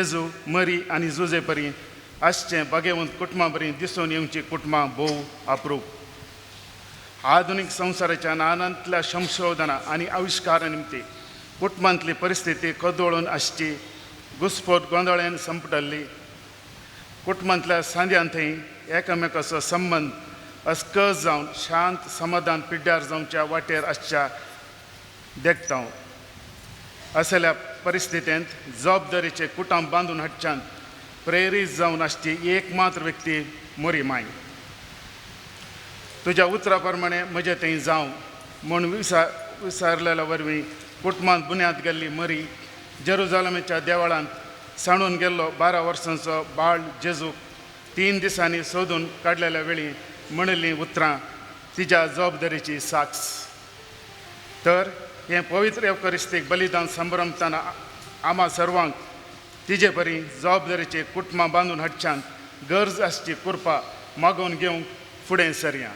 जेजू, मरी आनी जुजे परी आसचें भागेवंत कुटुंबा बरी दिसून येवची कुटुंबां भोव अप्रूप. आधुनीक संवसाराच्या नानांतल्या संशोधना आनी आविश्कारा निमती कुटुंबांतली परिस्थिती कोदळून आसची, घुस्पोट गोंदळ्यान संपटल्ली. कुटुंबांतल्या सांद्यान थंय एकामेकाचो संबंद अस्कस जावन शांत समाधान पिड्ड्यार जावच्या वाटेर आसच्या देखता. असल्या परिस्थितींत जबाबदारीचे कुटुंब बांदून हाडच्यान प्रेरीत जावन आसची एक मात्र व्यक्ती मोरी माय. तुज्या उतरा प्रमाणे म्हजें थंय जावं म्हूण विसारलेल्या वरवीं कुटुंबांत बुन्याद गेल्ली मरी जेरुजालमेच्या देवळांत सांडून गेल्लो 12 वर्सांचो बाळ जेजूक 3 दिसांनी सोदून काडलेल्या वेळी म्हणिल्लीं उतरां तिज्या जबाबदारीची साक्ष. तर हें पवित्र एवकरिस्तीक बलिदान संभ्रमतना आमा सर्वांक तिजे परी जबाबदारीचे कुटुंबां बांदून हाडच्यान गरज आसची कृपा मागोवन घेवंक फुडें सरया.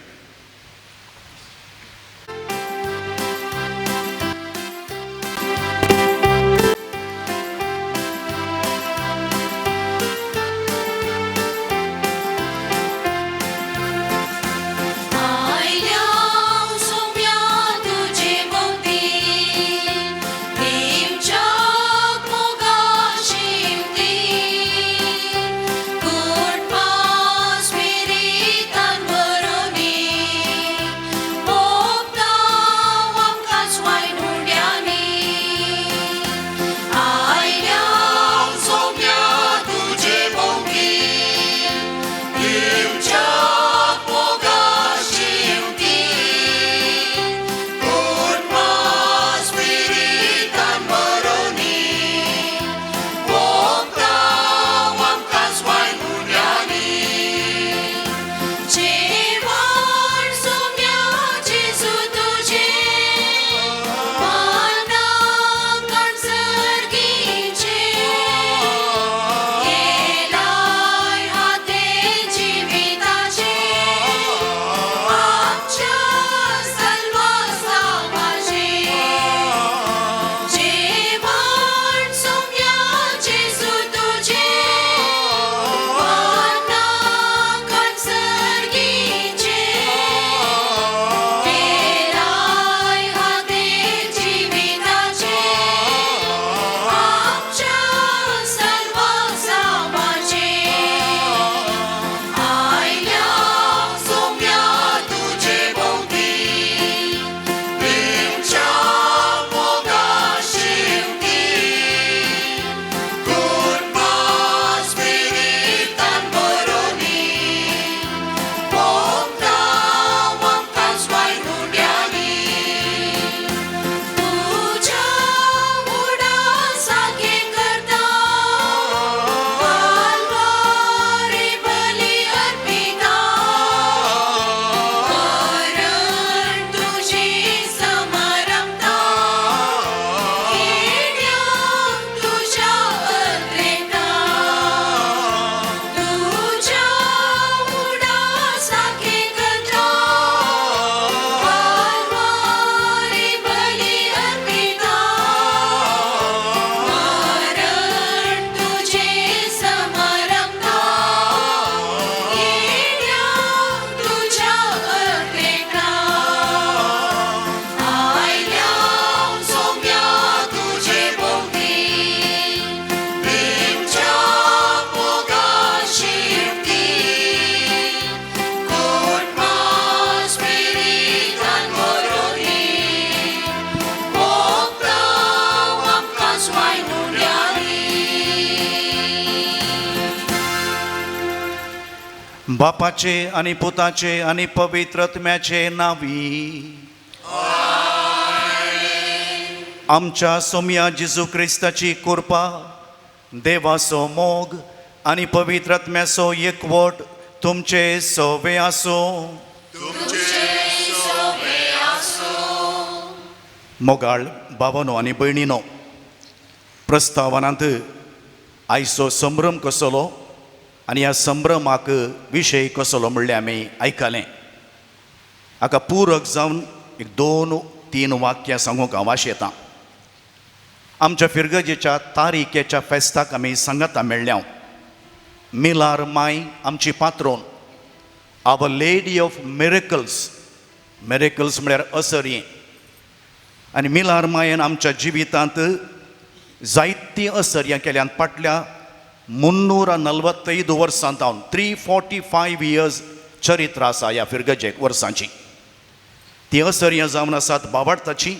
आयल्या सोम्या तुजे भोंवती, दिवच्याक मोगा शिवती, कुटुंबा स्पिरितान भरोनी, मोगता आमकां स्वाय हुंड्यांनी. आयल्या सोम्या तुजे भोंवती, दिवच्याक मोगा शिवती, कुटुंबा स्पिरितान भरोनी, मोगता आमकां स्वाय हुंड्यांनी. जेवण सोम्या जेजू तुजें, मना कणसर्गीचें, येलाय हाते जिविताचें, आमच्या सल्वासावाचें. जेवण सोम्या जेजू तुजें, मना कणसर्गीचें, येलाय हाते जिविताचें, आमच्या सल्वासावाचें. आयल्या सोम्या तुजे भोंवती, दिवच्याक मोगा शिवती, कुटुंबा स्पिरितान भरोनी, मोगता आमकां स्वाय हुंड्यांनी. तुज्या उडासाके करता, कालवारी बली अर्पिता, मरण तुजी समारंभता, येण्या तुज्या अद्रेता. तुज्या उडासाके करता, कालवारी बली अर्पिता, मरण तुझे समारंभता, येण्या तुझ्या अद्रेता. आयल्या सोम्या तुजे भोंवती, दिवच्याक मोगा शिवती, कुटुंबा स्पिरितान भरोनी, मोगता आमकां स्वाय हुंड्यांनी. बापाचे आनी पुताचे आनी पवित्र आत्म्याचे नावी. आमच्या सोम्या जेजू क्रिस्ताची कृपा, देवाचो मोग आनी पवित्र आत्म्याचो एकवट तुमचे सवे आसूं. मोगाळ बाबानो आनी भयणीनो, प्रस्तावनांत आयचो संभ्रम कसलो आनी ह्या संभ्रमाक विशय कसलो म्हणलें आमी आयकलें. हाका पूरक जावन एक 2-3 वाक्यां सांगूंक हांव आशेतां. आमच्या फिरगजेच्या तारीखेच्या फेस्ताक आमी सांगाता मेळ्ळ्या. मिलार माय आमची पात्रोन, our lady of miracles. Miracles म्हळ्यार असरयें. आनी मिलार मायेन आमच्या जिवितांत जायतीं असरयां केल्यान. फाटल्या 345 वर्सां जावन 345 इयर्स चरित्र आसा ह्या फिरगजेक वर्सांची. ती असरयां जावन आसात बाबार्थाची,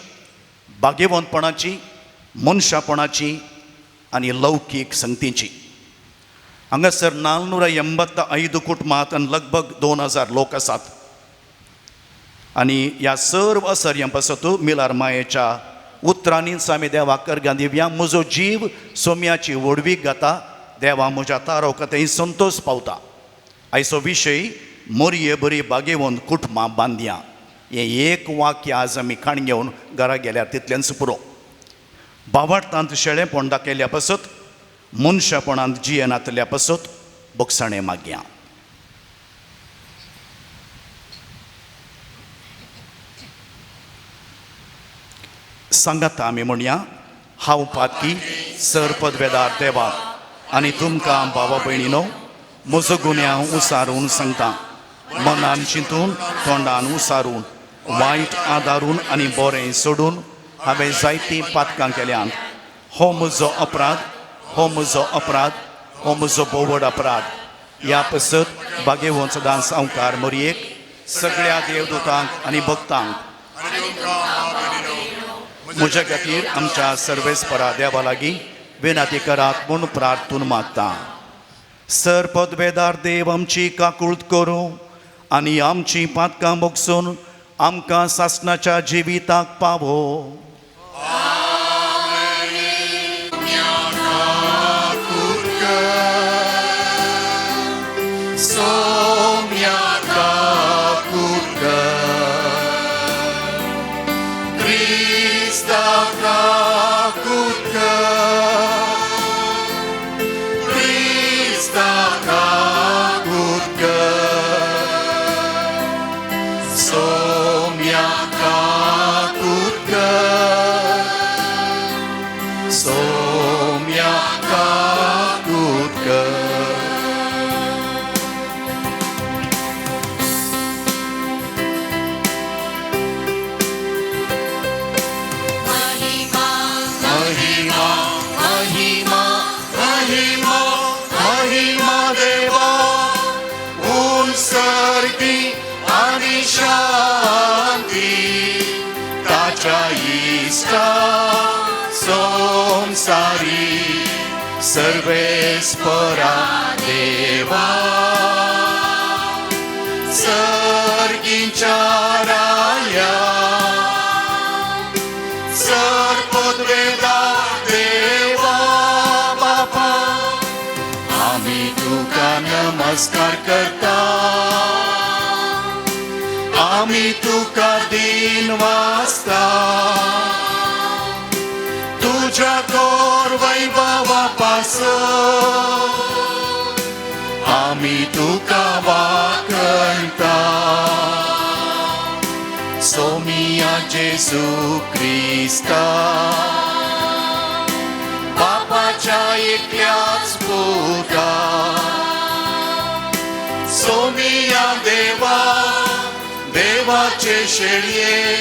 भाग्यवंतपणाची, मनशापणाची आनी लौकीक संगतीची. हांगासर 485 कुटुंबांत आनी लगभग 2000 लोक आसात. आनी ह्या सर्व असरयां पासत मिलार मायेच्या उतरांनीच आमी देवाक कर्गां दिवया. म्हजो जीव सोम्याची व्हडवीक गाता, देवा म्हज्या तारोका थंय संतोश पावता. आयचो विशय मोरये बरी बागेवन कुटुंबां बांदया. हें एक वाक्य आज आमी काण घेवन घरा गेल्यार तितलेंच पुरो. बावार्थांत शेळेपण दाखयल्या पासत, मनशापणांत जियेनातल्या पासत बोगसाणें मागया. सांगाता आमी म्हणया, हांव पातकी सर पदवेदार देवा आनी तुमकां भावा भयणीनो म्हजो गुन्यांव उसारून सांगता. मनान चिंतून, तोंडान उसारून, वायट आदारून आनी बरें सोडून हांवें जायतीं पातकां केल्यांत. हो म्हजो अपराध, हो म्हजो अपराध, हो म्हजो बोवड अपराध. ह्या पसत बागेवन सदां सावकार मोरयेक, सगळ्या देवदूतांक आनी भक्तांक म्हज्या खातीर आमच्या सर्वेस्परा देवा लागीं विनंती करात म्हूण प्रार्थून मागता. सर पदवेदार देव आमची काकूळत करूं आनी आमची पातकां भोगसून आमकां सासणाच्या जिविताक पावो. सर्वेस्परा देवा सर्गींच्या राया सर पदवेदार देवा बापा आमी तुका नमस्कार करता. आमी तुका दिन वाचता तुझ्या थोर वैभवा पासत आमी तुका वाखणता. सोमिया जेजू क्रिस्ता बापाच्या एकल्याच पुता सोमिया देवा देवाचे शेळये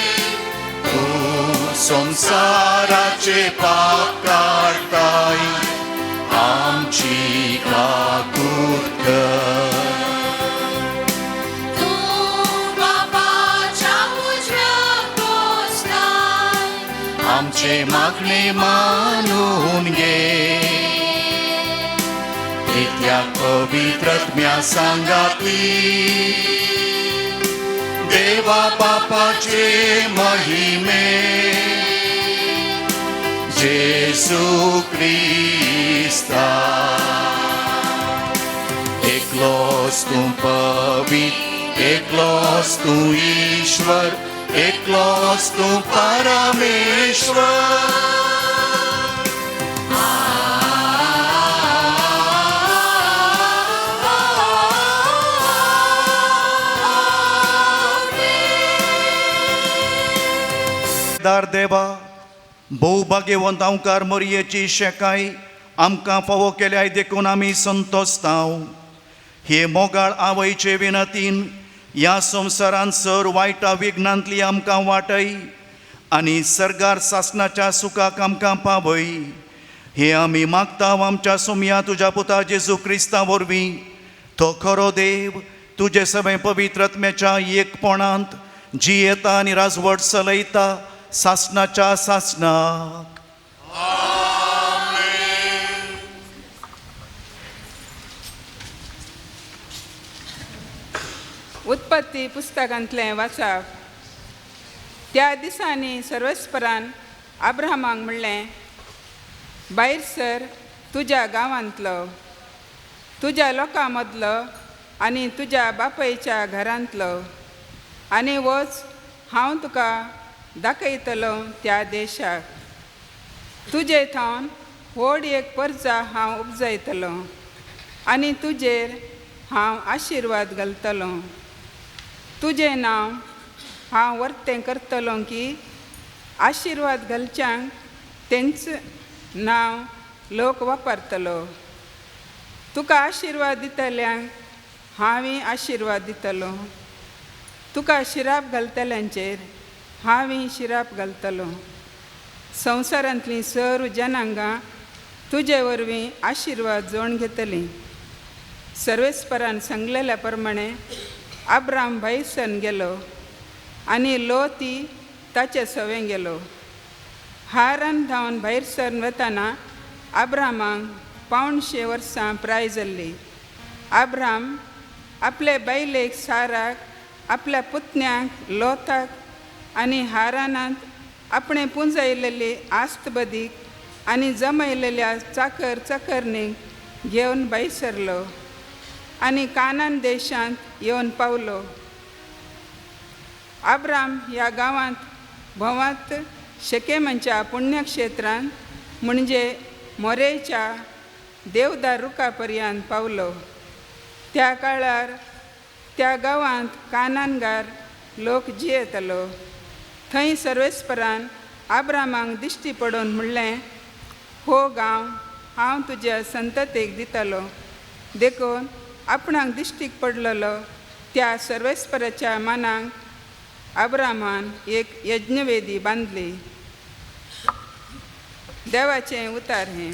तूं संसाराचे पाप काडताय आमची काकूत कर. तूं बापाच्या उजव्या बसलाय आमचे मागणे मानून घे. तितल्या पवित्रत्म्या सांगाती देवा बापाचे महिमे जेजू क्रिस्ता. एकलोच तूं पवित्र, एकलोच तूं ईश्वर, एकलोच तूं परमेश्वर. दार देवा भोव भाग्यवंत आंवकार मरयेची शेकाय आमकां फावो केल्याय देखून आमी संतोस्तांव. हे मोगाळ आवयचे विनतीन ह्या संवसारांत सर वायटा विघ्नांतली आमकां वाटय आनी सर्गार सासणाच्या सुखाक आमकां पावय. हे आमी मागता आमच्या सोमया तुज्या पुता जेजू क्रिस्ता वरवीं. तो खरो देव तुजे सगळे पवित्र आत्म्याच्या एकपणांत जियेता आनी राजवट चलयता सासणाच्या सासणाक. उत्पत्ती पुस्तकांतलें वाचप. त्या दिसांनी सर्वेस्परान अब्राहमाक म्हणलें, भायर सर तुज्या गांवांतलो, तुज्या लोकां मदलो आनी तुज्या बापायच्या घरांतलो आनी वच, हांव तुका दाखयतलो त्या देशाक. तुजे थावन व्हड एक परजा हांव उपजयतलो आनी तुजेर हांव आशिर्वाद घालतलो. तुजें नांव हांव वर्तें करतलो की आशिर्वाद घालच्यांक तेंच नांव लोक वापरतलो. तुका आशिर्वाद दितल्यांक हांवूय आशिर्वाद दितलो. तुका शिराप घालतल्यांचेर हांवूय शिराप घालतलो. संवसारांतलीं सर्व जनांगां तुजे वरवीं आशिर्वाद जोड घेतलीं. सर्वेस्परान सांगलेल्या प्रमाणे अब्राम भायसन गेलो आनी लोती ताचे सवें गेलो. हारान धांवन भायर सरन वतना अब्रामाक 275 वर्सां प्राय जाल्ली. अब्राम आपले बायलेक साराक, आपल्या पुतण्यांक लोताक आनी हारानांत आपणें पुंजायलेली आस्त बदीक आनी जमयलेल्या चाकर चाकरणीक घेवन भायर सरलो आनी कानान देशांत येवन पावलो. अब्राम ह्या गांवांत भोंवात शेकेमाच्या पुण्यक्षेत्रांत म्हणजे मोरेच्या देवदार रुखा पर्यंत पावलो. त्या काळार त्या गांवांत कानानगार लोक जियेतालो. थंय सर्वेस्परान अब्रामाक दिश्टी पडून म्हणलें, हो गांव हांव तुज्या संततेक दितलो. देखून आपणाक दिश्टीक पडलेलो त्या सर्वेस्पराच्या मानाक अब्रामान एक यज्ञवेदी बांदली. देवाचें उतार हें.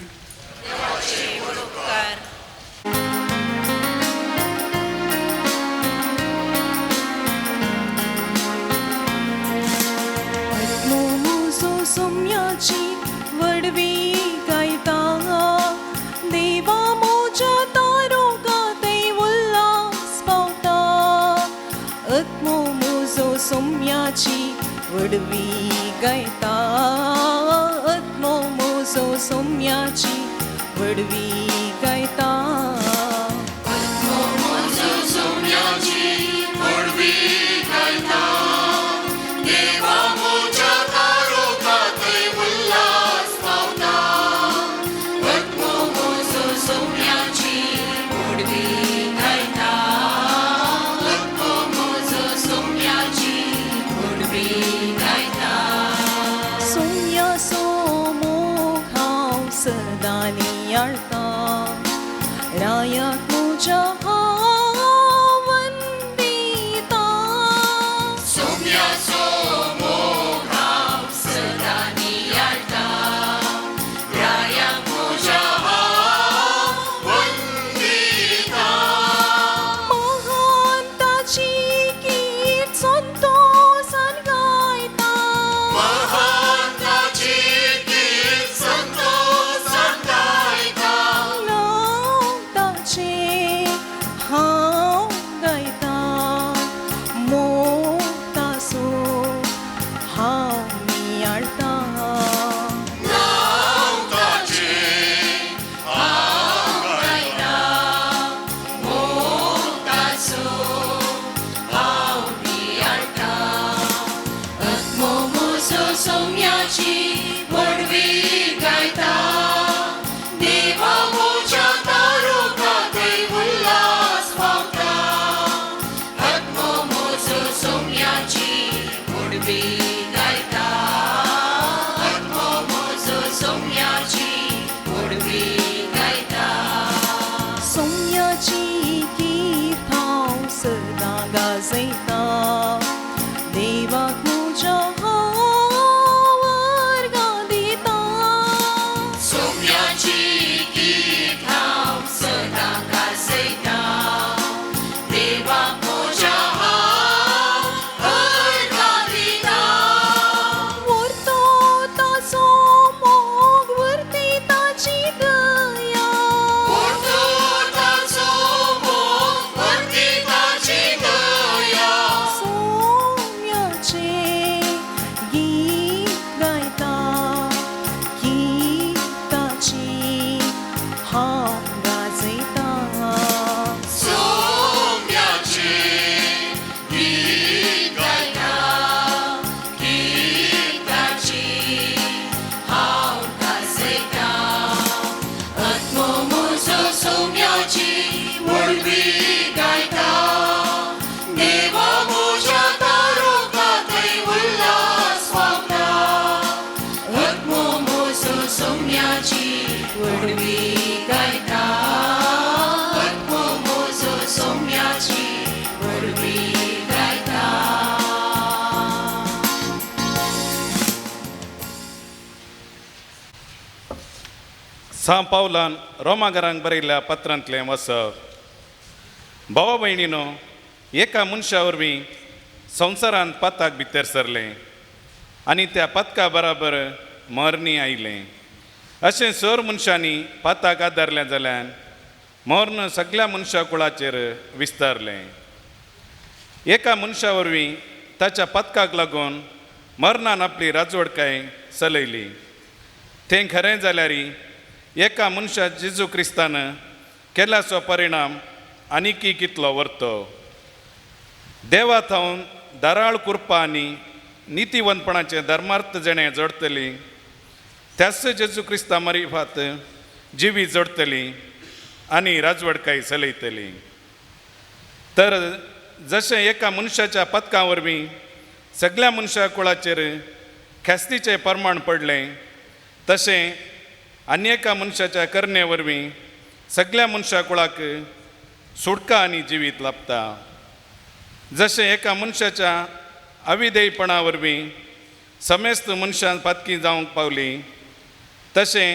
सोम्याची वडवी गायता, देवा मोजा तारोका ते उल्हास पावता. आत्मो मुजो सोम्याची वडवी गायता, आत्मो मुजो सोम्याची वडवी गायता. आत्मो मुजो सोम्याची वडवी गायता, देवा मोजा तारोका ते उल्हास पावता. आत्मो मुजो सोम्याची वडवी गायता, आत्मो मुजो सोम्याची वडवी गायता. सोम्या सोमो हांव सदां नियाळटा, सोम्याची कीर्त हांव सदां गाजयतां देवाक म्हज्या हांव अर्गां दितां. सोम्याची गीत हांव सदां गाजयतां देवाक म्हज्या हांव अर्गां दितां. व्हरतो ताचो मोग व्हरती ताची दया व्हरतो ताचो मोग व्हरती ताची दया. सोम्याचें गीत गायता गीत ताची हांव गाजयतां. सोम्याचें गीत गायता गीत ताची हांव गाजयतां. आत्मो म्हजो सोम्याची व्हडवीक गायता देवा म्हज्या तारुका थंय उल्हास पावता. आत्मो म्हजो सोम्याची व्हडवीक गायता आत्मो म्हजो सोम्याची व्हडवीक गायता. सां पावलान रोमागरांक बरयल्ल्या पत्रांतलें वसप. भावा भयणीनो, एका मनशा वरवीं संवसारांत पाताक भितर सरलें आनी त्या पातका बराबर मरणी आयलें. अशें सर मनशांनी पाताक आदारलें जाल्यार मर्ण सगल्या मनशा कुळाचेर विस्तारलें. एका मनशा वरवीं ताच्या पातकाक लागून मरणान आपली राजवडकाय चलयली तें खरें जाल्यार एका मनशा जेजू क्रिस्तान केल्याचो परिणाम आनीकी कितलो व्हरतो. देवा थावन दराळ कुरपा आनी नितीवंतपणाचें धर्मार्थ जेणें जोडटली त्याच जेजू क्रिस्ता मारिफात जिवी जोडटली आनी राजवडकाय चलयतली. तर जशें एका मनशाच्या पदकां वरवीं सगल्या मनशा कुळाचेर ख्यास्तीचें प्रमाण पडलें तशें आनी एका मनशाच्या करणे वरवीं सगल्या मनशा कुळाक सुटका आनी जिवीत लाभता. जशें एका मनशाच्या अविधेयपणा वरवीं समेस्त मनशां पातकी जावंक पावलीं तशें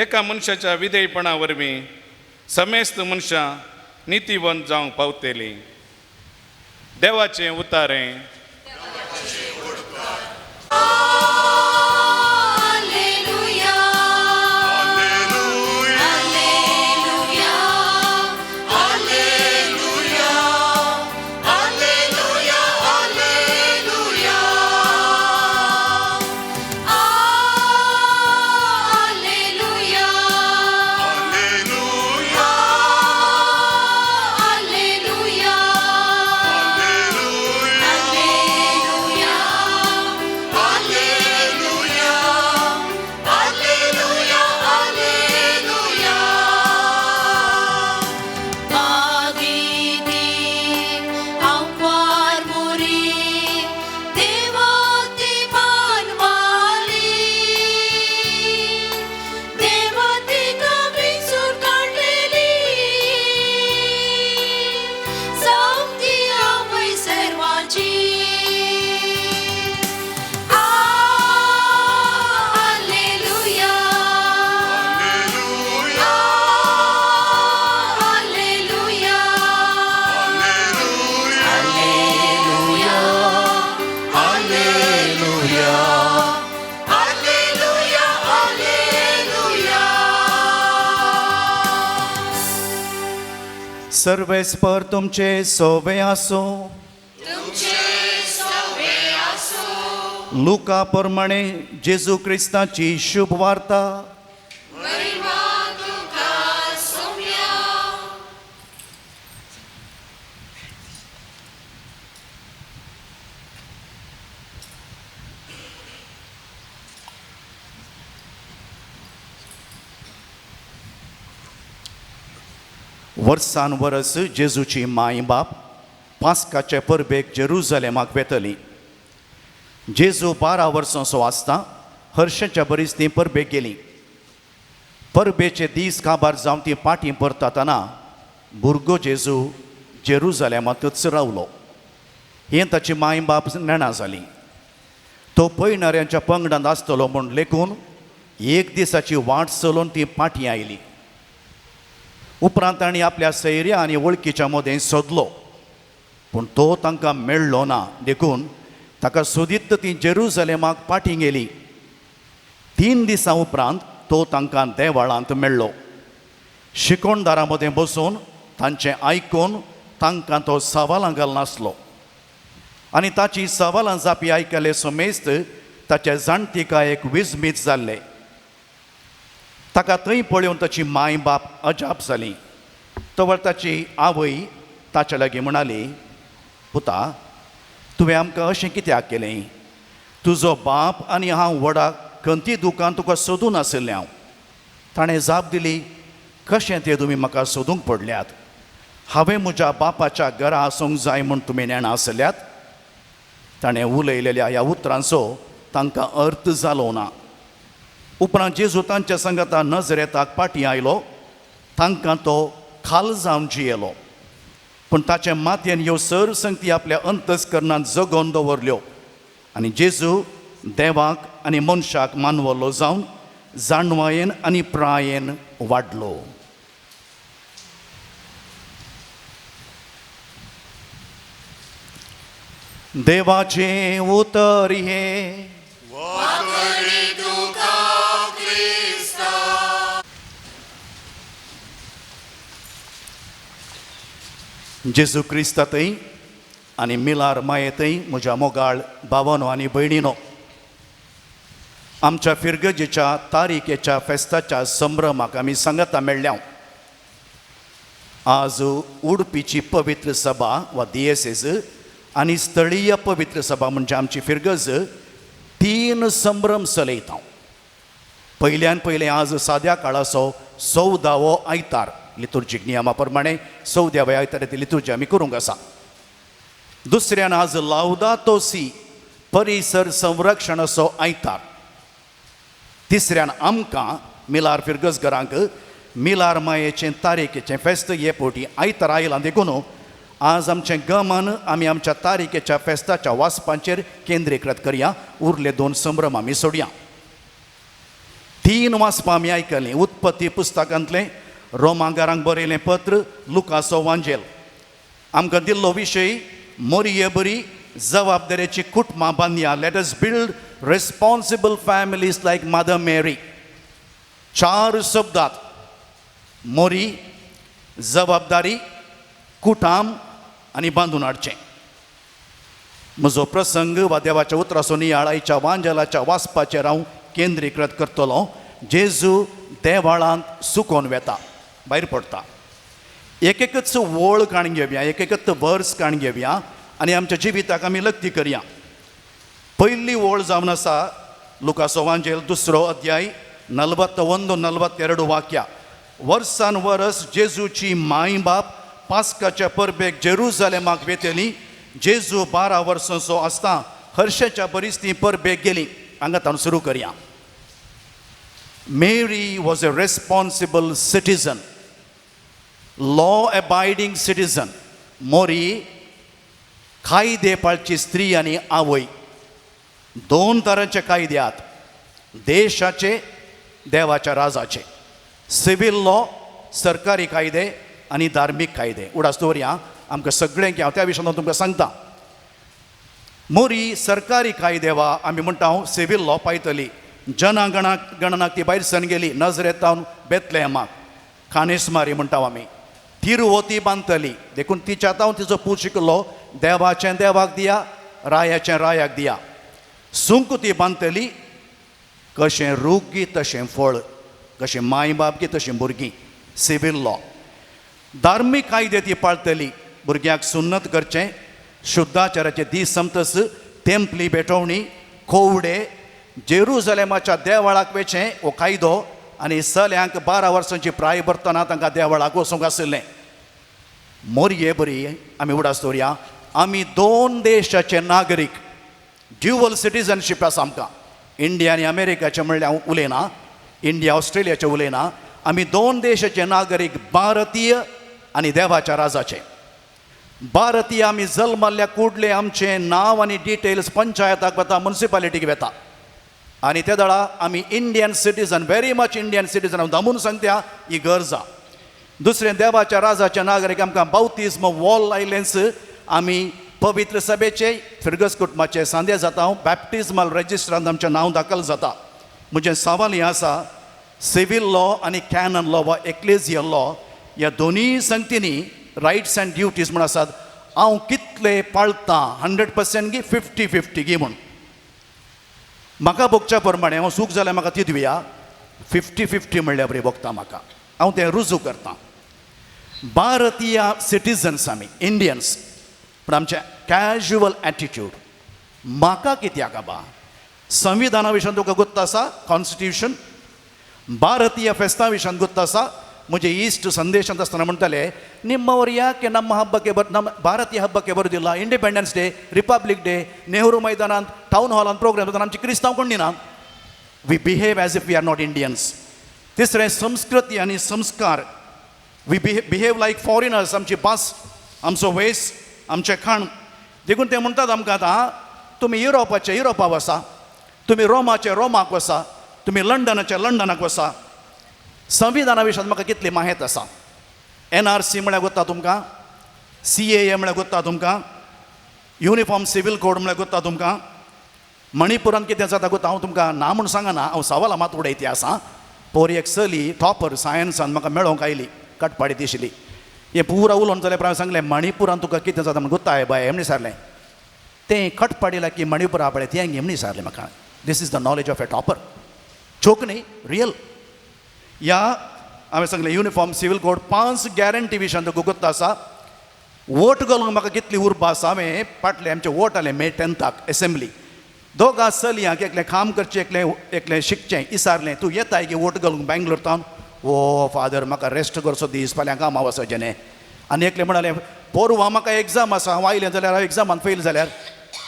एका मनशाच्या विधेयपणा वरवीं समेस्त मनशां नितीवंत जावंक पावतलीं. देवाचें उतारें. Alleluia, Alleluia, Alleluia, Alleluia, Alleluia, Alleluia, Alleluia, Alleluia, Alleluia, Alleluia, Alleluia. मागीती हांव मोरी देवा ती मानवाली देवा तिका विसूर काडलेली जावं ती आवय सर्वांची. Alleluia, Alleluia, Alleluia, Alleluia, Alleluia, Alleluia. सर्वेस्पर तुमचे सोवे आसो. तुमचे सवे आसूं. लुका प्रमाणे जेजू क्रिस्ताची शुभ वार्ता. महिमा तुका सोम्या. वर्सान वरस जेजूची माय बाप पास्काचे परबेक जेरुजलेमाक वेतली. जेजू 12 वर्सांचो आसता हर्षाच्या बरीच ती परबेक गेली. परबेचे दीस काबार जावन ती पाटी परतातना भुरगो जेजू जेरुजालेमांतच रावलो. हें ताची माय बाप नेणा जाली. तो पयणाऱ्यांच्या पंगडांत आसतलो म्हूण लेखून एक दिसाची वाट चलोवन ती फाटीं आयली. उपरांत तांणी आपल्या सैर्या आनी वळखीच्या मदें सोदलो, पूण तो तांकां मेळ्ळो ना. देखून ताका सोदीत ती जेरुजलेमाक फाटीं गेली. 3 दिसां उपरांत तो तांकां देवाळांत मेळ्ळो. शिकोणदारां मदें बसून तांचें आयकून तांकां तो सवालां घालनासलो आनी ताची सवालां जापी आयकले समेस्त ताचे जाणटिकायेक विजमीत जाल्ले. ताका थंय पळोवन ताची माय बाप अजाप जाली. तवर ताची आवय ताच्या लागीं म्हणाली, पुता, तुवें आमकां अशें कित्याक केलें? तुजो बाप आनी हांव व्हडा खंती दुकान तुका सोदून आशिल्लें हांव. ताणें जाप दिली, कशें तें तुमी म्हाका सोदूंक पडल्यात? हांवें म्हज्या बापाच्या घरा आसूंक जाय म्हूण तुमी नेणां आसल्यात? ताणें उलयलेल्या ह्या उतरांचो तांकां अर्थ जालो ना. उपरांत जेजू तांच्या संगता नजरेताक फाटीं आयलो. तांकां तो खाल जावन जियेलो, पूण ताचे मातयेन ह्यो सर संगती आपल्या अंतस्करणांत जगोवन दवरल्यो आनी जेजू देवाक आनी मनशाक मानवलो जावन जाणवायेन आनी प्रायेन वाडलो. देवाचें उतर हें. जेजू क्रिस्तांतय आनी मिलार मायेंतय म्हज्या मोगाळ भावानो आनी भयणीनो, आमच्या फिरगजेच्या तारीखेच्या फेस्ताच्या संभ्रमाक आमी सांगाता मेळ्ळ्या. आज उडपीची पवित्र सभा वा दियेसेज आनी स्थळीय पवित्र सभा म्हणजे आमची फिरगज 3 संभ्रम चलयता. पयल्यान पयलें आज साद्या काळाचो 14वो आयतार, लितुर्जीक नियमा प्रमाणे 14व्या आयतार ती लितुर्जी आमी करूंक आसा. दुसऱ्यान आज लावदातो सी परिसर संरक्षणाचो आयतार. तिसऱ्यान आमकां मिलार फिरगज घरांक मिलार मायेचें तारीखेचें फेस्त हे फावटी आयतार आयलां. देखून आज आमचें गमन आमी आमच्या तारीखेच्या फेस्ताच्या वाचपांचेर केंद्रीकृत करया. उरले 2 संभ्रम आमी सोडया. 3 वाचपां आमी आयकलीं. उत्पत्ती पुस्तकांतलें, रोमांगारांक बरयलें पत्र, लुकासो वांजेल. आमकां दिल्लो विशय मोरये बरी जबाबदारेची कुटुंबां बांदया. Let us build responsible families like Mother Mary. 4 शब्दात मोरी, जबाबदारी, कुटाम आनी बांदून हाडचें. म्हजो प्रसंग वा देवाच्या उतराचो नियाळ आयच्या वांजेलाच्या वाचपाचेर हांव केंद्रीकृत करतलो. जेजू देवाळांत सुकोन वेता, भायर पडटा. एक एकच वळ काण घेवया, एक एकच वर्स काण घेवया आनी आमच्या जिविताक आमी लक्ती करया. पयली वळ जावन आसा लुकासो वांजेल 2 अध्याय 41 42 वाक्या. वर्सान वरस जेजूची माय बाप पास्काच्या परबेक जेरुजालेमाक वेतली. जेजू 12 वर्सांचो आसता हर्षाच्या बरीच ती परबेक गेली. हांगा ताणून सुरू करया. Mary was a responsible citizen, law abiding citizen. मोरी कायदे पाळची स्त्री आनी आवय. 2 तरांचे कायदे आहात, देशाचे, देवाच्या राजाचे. सिवील लॉ, सरकारी कायदे आनी धार्मीक कायदे. उडास दवरया आमकां सगळें की हांव त्या विशयांत तुमकां सांगता. मोरी सरकारी कायदे वा आमी म्हणटा सिवील लॉ पायतली. जनागणाक गणनाक ती भायर सरून गेली नजरेतावन बेतलेमाक, खानेस्मारी म्हणटा आमी. तिरुवती बांदतली. देखून तिच्या तावन तिचो पूत शिकलो, देवाचें देवाक दिया, रायाचें रायाक दिया. सुंक ती बांदतली, कशें रूख गी तशें फळ, कशें माय बाप गी तशें भुरगीं. Civil law. धार्मीक कायदे ती पाळतली. भुरग्यांक सुन्नत करचें, शुद्धाचाराचे दीस समतस तेंपली भेटवणी, कोवडे, जेरुजलेमाच्या देवळाक वेचें हो कायदो. आनी चल्यांक 12 वर्सांची प्राय भरतना तांकां देवळाक वचूंक आशिल्लें. मोरये बरी आमी उडास दवरया, आमी 2 देशाचे नागरीक, ड्युअल सिटीजनशीप आसा आमकां. इंडिया आनी अमेरिकाचें म्हणल्यार हांव उलयना, इंडिया ऑस्ट्रेलियाचें उलयना. आमी 2 देशाचे नागरीक, भारतीय आनी देवाच्या राजाचें. भारतीय आमी जल्मल्ल्या कुडले आमचें नांव आनी डिटेल्स पंचायताक वता, मुन्सिपालिटीक वता आनी ते दळा आमी Indian citizen, very much Indian citizen हांव दामून सांगता ही गरज आहा. दुसरें देवाच्या राजाच्या नागरीक आमकां बावतिज्म वॉल लायलेंच आमी पवित्र सभेचे फिरगस कुटुंबाचे सांदे जाता, बॅप्टिज्मल रजिस्टरांत आमचें नांव दाखल जाता. म्हजें सवाल हें आसा, सिवील लॉ आनी कॅनन लॉ वा एक्लेजियल लॉ ह्या दोनूय संगतींनी रायट्स अँड ड्युटीज म्हूण आसात, हांव कितले पाळतां, 100% गी 50-50 गी म्हूण म्हाका भोगच्या प्रमाणें हांव चूक जाल्यार म्हाका ती दिवया, 50-50 म्हणल्यार बरी भोगता म्हाका, हांव तें रुजू करतां. भारतीय सिटीजन्स आमी इंडियन्स, पूण आमचें कॅज्युअल एटिट्यूड म्हाका कित्याक आबा. संविधाना विशयान तुका गुत्त आसा, कॉन्स्टिट्यूशन, भारतीय फेस्तां विशयान गुत्त आसा. म्हजे इश्ट संदेशांत आसतना म्हणटाले ನಿಮ್ಮವರು ಯಾಕೆ ನಮ್ಮ ಹಬ್ಬಕ್ಕೆ ಬರ್ ನಮ್ಮ ಭಾರತೀಯ ಹಬ್ಬಕ್ಕೆ ಬರುವುದಿಲ್ಲ, Independence Day, Republic Day, Nehru ಮೈದಾನಾಂत town हॉलांत प्रोग्राम जाता, आमचे क्रिस्तांव कोण ना. We behave as if we are not Indians. तिसरें संस्कृती आनी संस्कार, we behave like foreigners. आमची भास, आमचो वेस, आमचें खाण, देखून ते म्हणटात आमकां आतां तुमी युरोपाचे युरोपाक वसा, तुमी रोमाचे रोमाक वसा, तुमी लंडनाचे लंडनाक वसा. संविधाना विशयांत म्हाका कितली माहेत आसा. NRC म्हळ्यार गोत्ता तुमकां, CAA म्हळ्यार गोत्ता तुमकां, युनिफॉर्म सिवील कोड म्हळ्यार गोत्ता तुमकां, मणिपुरांत कितें जाता गोत्ता. हांव तुमकां ना म्हूण सांगना, हांव सवालां मात उडयती आसा. पोर एक चली टॉपर सायन्सान म्हाका मेळोंक आयली, कटपाडी दिशिल्ली. हें पुरा उलोवन जाल्यार हांवें सांगलें मणिपुरांत तुका कितें जाता म्हूण गोत्ता बाय म्हणी विचारलें. तें कटपाडी लागीं मणिपुरा पळय तें म्हणी विचारलें म्हाका. This is the knowledge of a topper, joke न्ही, रियल. ह्या हांवें सांगलें युनिफॉर्म सिवील कोड 5 गॅरंटी विशयान तुका गोत्त आसा. वोट घालूंक म्हाका कितली उर्बा आसा. हांवें फाटलें आमचें वोट आलें मे 10th assembly, दोगां चलयांक एकलें काम करचें एकलें एकलें शिकचें, विचारलें तूं येताय गे वोट घालूंक बेंगलोर तावन? ओ फादर म्हाका रेस्ट करचो दीस, फाल्यां कामां वचचें न्ही. आनी एकलें म्हणालें पोरवां म्हाका एग्जाम आसा, हांव आयलें जाल्यार हांव एग्जामान फेल जाल्यार.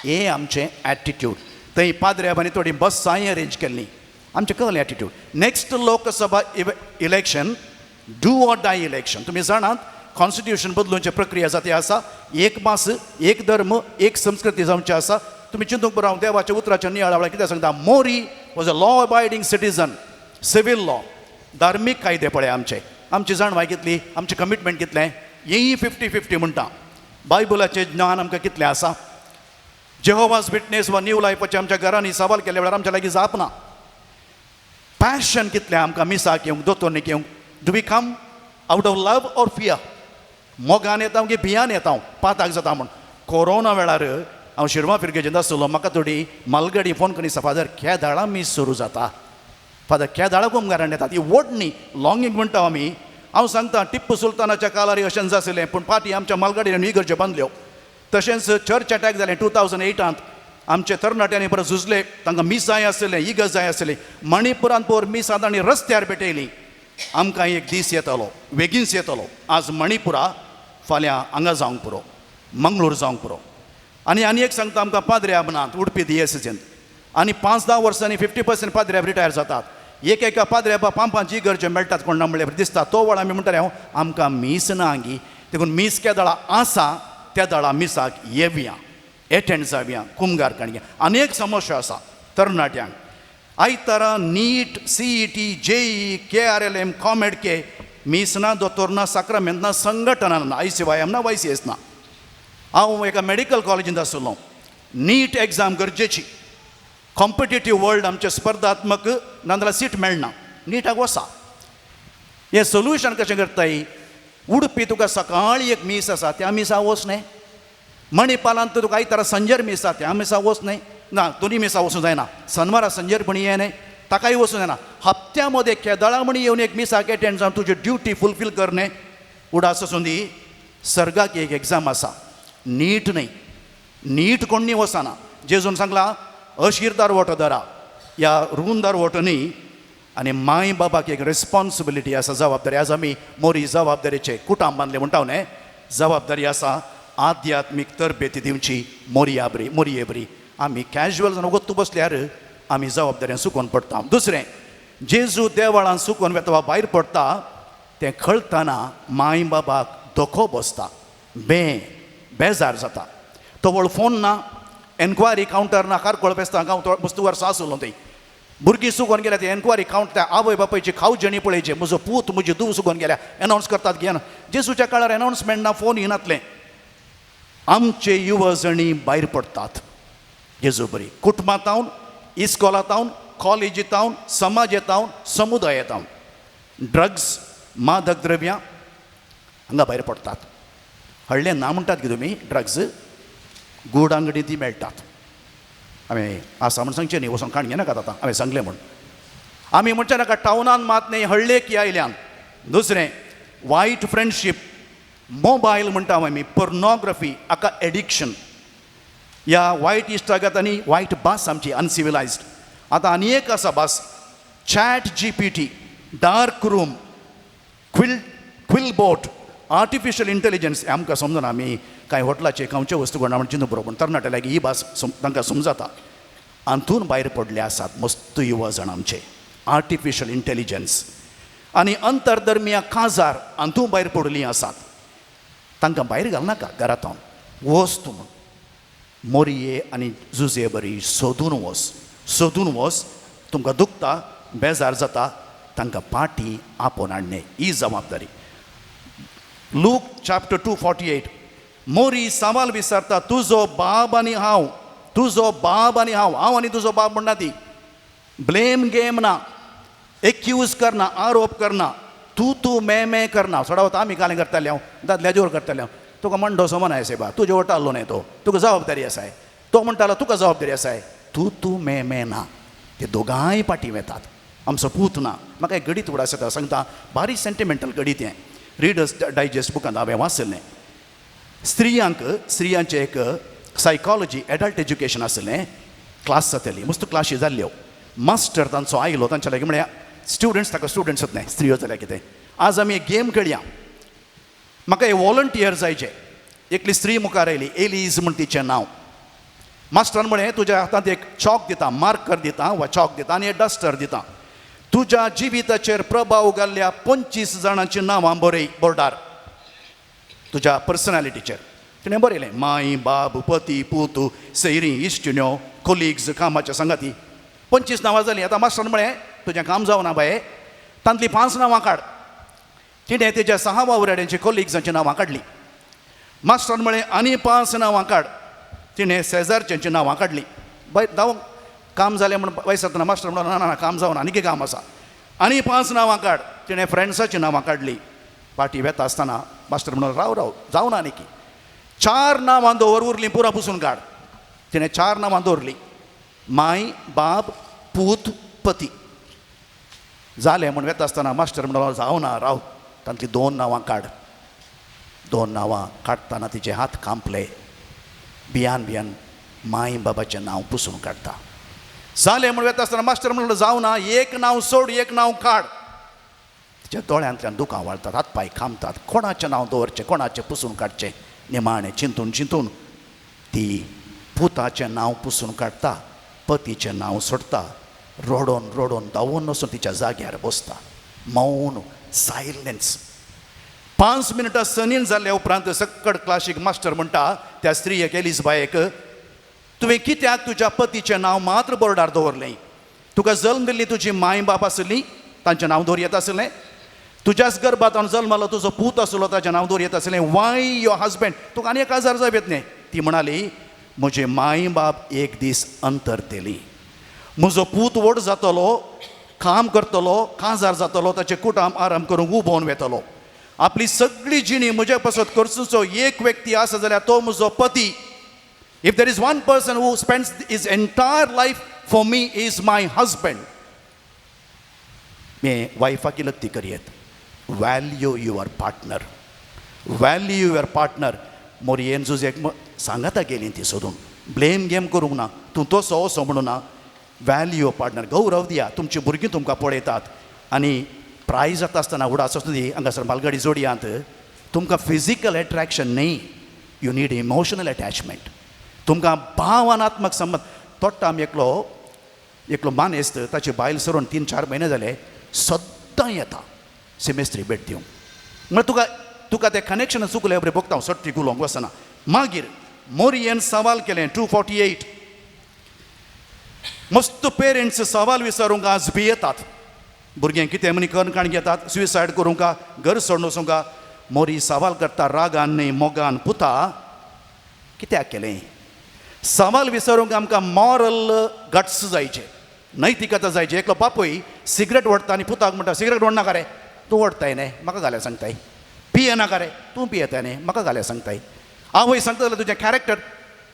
हें आमचें एटिट्यूड. थंय पाद्र्याबांनी थोडीं बसांय अरेंज केल्लीं, आमचें कहलें attitude. Next Lok Sabha election do or die election. तुमी जाणात कॉन्स्टिट्यूशन बदलूंची प्रक्रिया जाती आसा, एक भास, एक धर्म, एक संस्कृती जावची आसा. तुमी चिंतूंक बरो, हांव देवाच्या उतराच्या नियाळा वेळार कितें सांगता, Mori was a law abiding citizen, civil law, धार्मीक कायदे पळय आमचे, आमची जाणवाय कितली, आमचें कमिटमेंट कितलें, हेंय 50-50 म्हणटा. बायबलाचें ज्ञान आमकां कितलें आसा. जेहोवास विटनेस वा न्यू लायफाचे आमच्या घरांनी सवाल केल्या वेळार आमच्या लागीं जाप ना. पॅशन कितलें आमकां मिसाक येवंक, दोतोरनीक येवंक. Do we come out of love or fear? मोगान येता की भियान येता, पाताक जाता म्हूण. कोरोना वेळार हांव शिरवा फिरगेजेंत आसलो, म्हाका थोडी मालगडी फोन करी दिसा, फादर केदाळा मीस सुरू जाता, फादर केदाळा कुमगारान येता. ती ओडणी लॉंगींग म्हणटा आमी. हांव सांगता टिप्पू सुलतानाच्या काळार अशें आशिल्लें, पूण फाटीं आमच्या मालगाडयेन इगर्ज्यो बांदल्यो. तशेंच चर्च अटॅक जालें 2008 आमचे तरणाट्यांनी परत झुजले, तांकां मीस जाय आसलें, इगर्ज जाय आसली. मणिपुरांत पोर मिसां तांणी रस्त्यार पेटयली. आमकां एक दीस येतलो, बेगीनच येतलो. आज मणिपुरा, फाल्यां हांगा जावंक पुरो, मंगळूर जावंक पुरो. आनी आनी एक सांगता, आमकां पाद्र्याब नात उडपी दियेसीन, आनी 5-10 वर्सांनी 50% पाद्र्याब रिटायर जातात. एक एका पाद्र्याबा 5-5 इगर्ज्यो मेळटात कोण ना म्हणल्यार दिसता. तो वेळ आमी म्हणटाले हांव आमकां मीस ना गी, देखून मीस केदळा आसा त्या दळा मिसाक येवया, एटेंड जावया, कुमगार काणया. आनी एक समस्या आसा तरणाट्यांक, आयतारा NEET, CET, JEE, KRLM, COMEDK, मीस ना, दोतोर ना, साक्रामेंत ना, संघटना ना, ICYM ना, YCS ना. हांव एका मेडिकल कॉलेजींत आसलो, नीट एग्जाम गरजेची, कॉम्पिटेटीव वर्ल्ड आमचें स्पर्धात्मक, नाजाल्यार सीट मेळना, नीटाक वसा. हें सोल्युशन कशें करताय? उडपी तुका सकाळी एक मीस आसा, त्या मिसा वच न्हय. मणिपालांत तुका आयतारा संजर मीस आसा, त्या मिसा वच न्हय. ना, दोनी मिसा वचूं जायना. सनवारा संजर म्हणी ये न्हय, ताकाय वचूं जायना. हप्त्या मदें केदळा म्हणी येवन एक मिसाक एटेंड जावन तुजी ड्युटी फुलफील कर न्हय. उडास आसूं दी, सर्गाक एक एग्जाम आसा, नीट न्हय. नीट कोण वचना. जेजून सांगला अशीरदार वोटो धरा, ह्या रुंदार वोटो न्ही. आनी माय बाबाक एक रिस्पॉन्सिबिलिटी आसा, जबाबदारी. आज आमी मोरी जबाबदारीचे कुटाम बांदले म्हणटा न्हय, जबाबदारी आसा आध्यात्मीक तरबेती दिवची मोरया बरी मोरये बरी. आमी कॅज्युअल जावन वगत बसल्यार आमी जबाबदाऱ्यान चुकोन पडटा. दुसरें, जेजू देवळान चुकोन वता वा भायर पडटा तें कळटना माय बाबाक धोको बसता, बेजार जाता. तवळ फोन ना, एन्क्वायरी कावंटर ना, कारकोळ बेसता गांव मस्त वर्सां आसलो थंय. भुरगीं सुकोन गेल्या ते एन्क्वायरी कावंटर त्या आवय बापायची खावजणी पळयचे, म्हजो पूत म्हजी धूव सुकोन गेल्या, एनावन्स करतात घेना. जेजूच्या काळार एनावन्समेंट ना, फोन येनातलें. आमचे युवजणी भायर पडटात जेजू बरी कुटुंबांत, इस्कोलांत, कॉलेजींत, समाजेंत, समुदायांत. ड्रग्स, मादक द्रव्यां हांगा भायर पडटात. हळ्ळें ना म्हणटात की तुमी, ड्रग्स गूड आंगडी ती मेळटात. हांवें आसा म्हूण सांगचें न्ही, वचोन काण घेनाकात आतां हांवें सांगलें म्हूण. आमी म्हणचे नाका टावनान मात न्ही, हळ्ळेक आयल्यान. दुसरें वायट फ्रेंडशीप, मोबायल म्हणटा आमी, पोर्नोग्राफी हाका एडिक्शन, ह्या वायट इश्टागत आनी वायट भास आमची अनसिविलायज्ड. आतां आनी एक आसा भास, chat GPT, dark room, QuillBot, artificial intelligence. आमकां समजना, आमी कांय हॉटलाचे खावच्यो वस्तू कोणा म्हण चिंतू बरोबर, पूण तरणाटे लागीं ही भास तांकां समजता. हातून भायर पडले आसात मस्त युवा जाण आमचे. आर्टिफिशियल इंटेलिजन्स आनी अंतरधर्मीय काजार हातून भायर पडलीं आसात. तांकां भायर घालनाका घरांत, वच तूं म्हूण. मोरये आनी जुजे बरी सोदून वच, सोदून वच. तुमकां दुखता, बेजार जाता, तांकां पाटी आपोवन हाडणें ही जबाबदारी. लूक चॅप्टर 2:48, मोरी सवाल विचारता, तुजो बाब आनी हांव, तुजो बाब आनी हांव, हांव आनी तुजो बाब म्हणना ती. ब्लेम गेम ना, एक्यूज करना, आरोप करना, तूं तूं मे मे करना. चडावत आमी कालें करताले, हांव दादल्या जोर करताले. हांव तुका म्हणडो समन आसा बा, तुजे वटालो न्हय तो, तुका जबाबदारी आसाय. तो म्हणटालो तुका जबाबदारी आसाय. तूं तूं मे मे ना, ते दोगांय पाटी वेतात. आमचो पूत ना. म्हाका एक गणीत उडास येता सांगता, बारीक सेंटिमेंटल गणीत हें. रिडर्स डायजेस्ट बुकांत हांवें वाचलें. स्त्रियांक, स्त्रियांचें एक सायकॉलॉजी एडल्ट एज्युकेशन आसलें, क्लास जाताली, मस्त क्लासी जाल्ल्यो. मास्टर तांचो आयलो तांच्या लागीं, म्हळ्यार स्टुडंट्स, ताका स्टुडंट्स न्हय स्त्रियो जाल्यार कितें, आज आमी एक गेम खेळया, म्हाका एक वॉलंटियर जायचे. एकली स्त्री मुखार आयली, एलीज म्हण तिचें नांव. मास्टरान म्हळें, तुज्या हातांत एक चॉक दिता, मार्कर दिता वा चॉक दिता आनी एक डस्टर दिता. तुज्या जिविताचेर प्रभाव घाल्ल्या 25 जाणांची नांवां बरय बोर्डार, तुज्या पर्सनॅलिटीचेर. तिणें बरयलें, माय, बाब, पती, पूत, सैरी, इश्टिण्यो, कोलिग्स, कामाच्या सांगाती. 25 नांवां जालीं. आतां मास्टरान म्हळें, तुजें काम जावना बाये, तांतलीं 5 नांवां काड. तिणें तेज्या 6 वावराड्यांची कोलिग्सांची नांवां काडलीं. मास्टरान म्हळें, आनी 5 नांवां काड. तिणें शेजारच्यांची नांवां काडलीं. बाय धांव काम जालें म्हूण वयस जातना मास्टर म्हणलो, ना ना काम जावना, आनी कितें काम आसा, आनी 5 नांवां काड. तिणें फ्रेंड्साचीं नांवां काडलीं. पाटी वेता आसतना मास्टर म्हणलो, राव राव जावना, आनी की 4 नांवां दवर, उरलीं पुरा पुसून काड. तिणें 4 नांवां दवरलीं, माय, बाब, पूत, पती. जालें म्हूण वेता आसतना मास्टर म्हणलो, जावना राव, तांतलीं 2 नांवां काड. 2 नांवां काडटना तिचे हात कांपले. भियान भियान माय बाबाचें नांव पुसून काडटा. जालें म्हूण वेता आसतना मास्टर म्हणलो, जावना, 1 नांव सोड, 1 नांव काड. तिच्या दोळ्यांतल्यान दुकां वाळटात, हात पांय खामतात. कोणाचें नांव दवरचें, कोणाचें पुसून काडचें. निमाणें चिंतून चिंतून ती पुताचें नांव पुसून काडटा, पतीचें नांव सोडटा. रडोन रडोन धांवून वचून तिच्या जाग्यार बसता. मौन, सायलन्स. 5 मिनटां सनीन जाल्या उपरांत सक्कड क्लासीक मास्टर म्हणटा त्या स्त्रियेक, एलीस बायेक, तुवें कित्याक तुज्या पतीचें नांव मात्र बोर्डार दवरलें? तुका जल्म दिल्ली तुजी माय बाप आसली, तांचें नांव दवर येता आसलें. तुज्याच गर्भांत जल्मालो तुजो पूत आसलो, ताचें नांव दवर येता आसलें. Y your husband? तुका आनी एक हजार जाय येत न्ही. ती म्हणाली, म्हजे माय बाप एक दीस अंतरतली, म्हजो पूत व्हड जातलो, काम करतलो, काजार जातलो, ताचें कुटाम आराम करूंक उबोवन वेतलो. आपली सगळी जिणी म्हज्या पासत करचो एक व्यक्ती आसा जाल्यार तो म्हजो पती. If there is one person who spends his entire life for me is my husband. मे वायफाकी लत्ती करयेत. Value your partner, value your partner. मोरयेन जुजेक सांगाता गेली ती सोदून, ब्लेम गेम करूंक ना, तूं तसो असो म्हणूं ना. वॅल्यू your partner, गौरव दिया. तुमची भुरगीं तुमकां पळयतात आनी प्राय जाता आसतना उडास आसता ती हांगासर मालगाडी जोडयांत. तुमकां फिजिकल एट्रॅक्शन न्ही, you need emotional attachment. तुमकां भावनात्मक संबंद. तोट्टा आमी एकलो एकलो मानेस्त, ताची बायल सरून 3-4 म्हयने जाले, सद्दां येता सेमेस्त्री भेट दिवंक. म्हळ्यार तुका तुका तें कनेक्शन चुकलें बरें भोगता हांव सट्टी उलोवंक वचना. मागीर मोरयेन सवाल केलें 248. मस्त पेरंट्स सवाल विचारूंक आज भियेतात. भुरगें कितें म्हणी करून काण घेतात, सुसायड करूंक, घर सोडून वचूंक. मोरी सवाल करता रागान न्ही मोगान, पुता कित्याक केलें? सवाल विचारूंक आमकां मॉरल गट्स जायचे, नैतिकता जायची. एकलो बापूय सिगरेट ओडटा आनी पुताक म्हणटा, सिगरेट ओडनाका रे, तूं ओडटाय न्ही म्हाका घाल्यार सांगताय, पियेनाका रे, तूं पियेताय न्ही म्हाका घाल्यार सांगताय. आवय सांगता जाल्यार तुजें कॅरेक्टर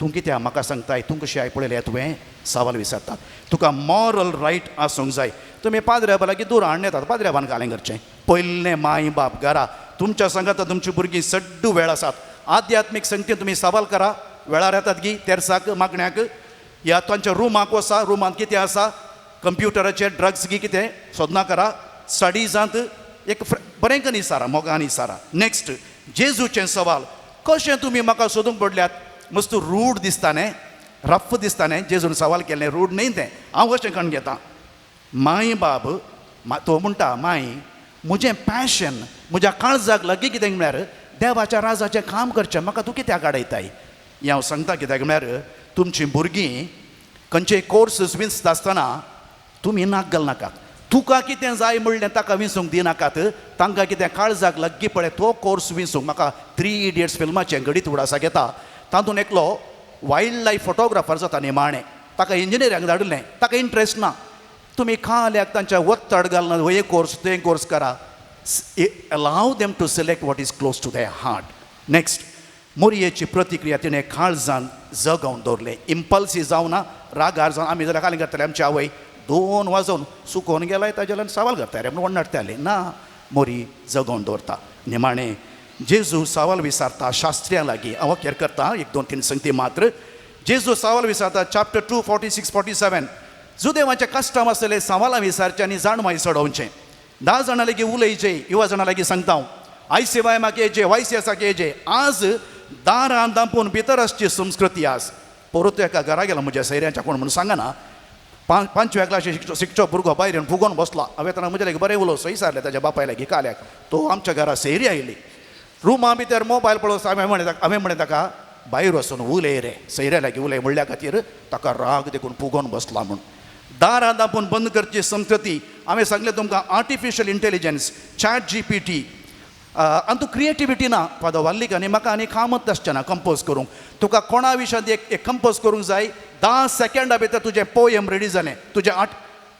तूं कित्याक म्हाका सांगताय, तूं कशी I पळयलें तुवें? सवाल विचारतात. तुका मॉरल रायट आसूंक जाय. तुमी पाद्र्याबा लागीं दूर हाडून येतात, पाद्र्याबान घालें करचें. पयलें माय बाप घरा तुमच्या सांगाता तुमची भुरगीं सड्डू वेळ आसात. आध्यात्मीक संगतीन तुमी सवाल करा, वेळार येतात गी तेरसाक मागण्याक, ह्या तांच्या रुमाक वसा, रुमांत कितें आसा, कंप्युटराचेर ड्रग्स गी कितें सोदना करा. स्टडीजांत एक बरें कनी सारा मोगान सारा. नेक्स्ट जेजूचें सवाल, कशें तुमी म्हाका सोदूंक पडल्यात? मस्त रूड दिसता न्ही, रफ दिसता न्ही. जेजून सवाल केलें रूड न्ही तें, हांव अशें करून घेता. माय बाब तो म्हणटा, माय म्हजें पॅशन म्हज्या काळजाक लागीं कितें म्हळ्यार देवाच्या राजाचें काम करचें, म्हाका तूं कित्याक आडयताय? हें हांव सांगता कित्याक म्हळ्यार तुमचीं भुरगीं खंयचेय कोर्सीस विंचता आसतना तुमी नाक घालनाकात. तुका कितें जाय म्हणलें ताका विंचूंक दिनाकात, तांकां कितें काळजाक लागीं पळय तो कोर्स विंचूंक. म्हाका 3 इडियट्स फिल्माचें घडीत उडासाक येता. तातूंत एकलो वायल्ड लायफ फोटोग्राफर जाता निमाणें, ताका इंजिनियरिंगाक धाडिल्लें, ताका इंट्रस्ट ना. तुमी खाल्याक तांच्या वत्तड घालना, हे कोर्स ते कोर्स करा. Allow them to select what is close to their heart. Next मोरयेची प्रतिक्रिया तिणें काळजान जगोवन दवरलें. इम्पल्सी जावना, रागार जावन आमी जाल्यार कालें करताले. आमची आवय 2 वाजोवन सुकोवन गेलाय ताज्या सवाल करता रे म्हणून वण्णडटाले ना. मोरी जगोवन दवरता. निमाणें जेजू सवाल विचारता शास्त्र्यां लागीं. हांव केर करता 1 2 3 संगती मात्र. जेजू सवाल विचारता चॅप्टर 2 46 47. जुदेवाचें कस्टम आसलें सवालां विचारचें आनी जाणवाय चडोवचें. 10 जाणां लागीं उलयचें, युवा जाणां लागीं सांगता हांव, I C Y म्हाका येजे, वाय सी एसाक येजे. आज दारां दांपून भितर आसची संस्कृती. आज परत एका घरा गेला म्हज्या सैऱ्यांच्या, कोण म्हणून सांगना, 5व्या क्लासी शिकचो भुरगो भायर येवन फुगोवन बसला. हांवें ताणें म्हज्या लागीं बरें उलोवचो विचारलें ताज्या बापाय लागीं काल्याक, तो आमच्या घरा सैरी आयली, रुमा भितर मोबायल पळोवचो. हांवें म्हणलें ताका भायर वचून उलय रे, सैऱ्या लागीं उलय म्हणल्या खातीर ताका राग देखून फुगोवन बसला म्हूण. दारां दांपून बंद करची संस्कृती. हांवें सांगलें तुमकां आर्टिफिशियल इंटेलिजन्स, चॅट GPT, आनी तूं क्रिएटिविटी ना. फादर वाल्लीक आनी म्हाका आनी कामत आसचें ना कंपोज करूंक. तुका कोणा विशयांत एक कंपोज करूंक जाय, 10 सेकंडा भितर तुजें पोयम रेडी जालें. तुजें आर्ट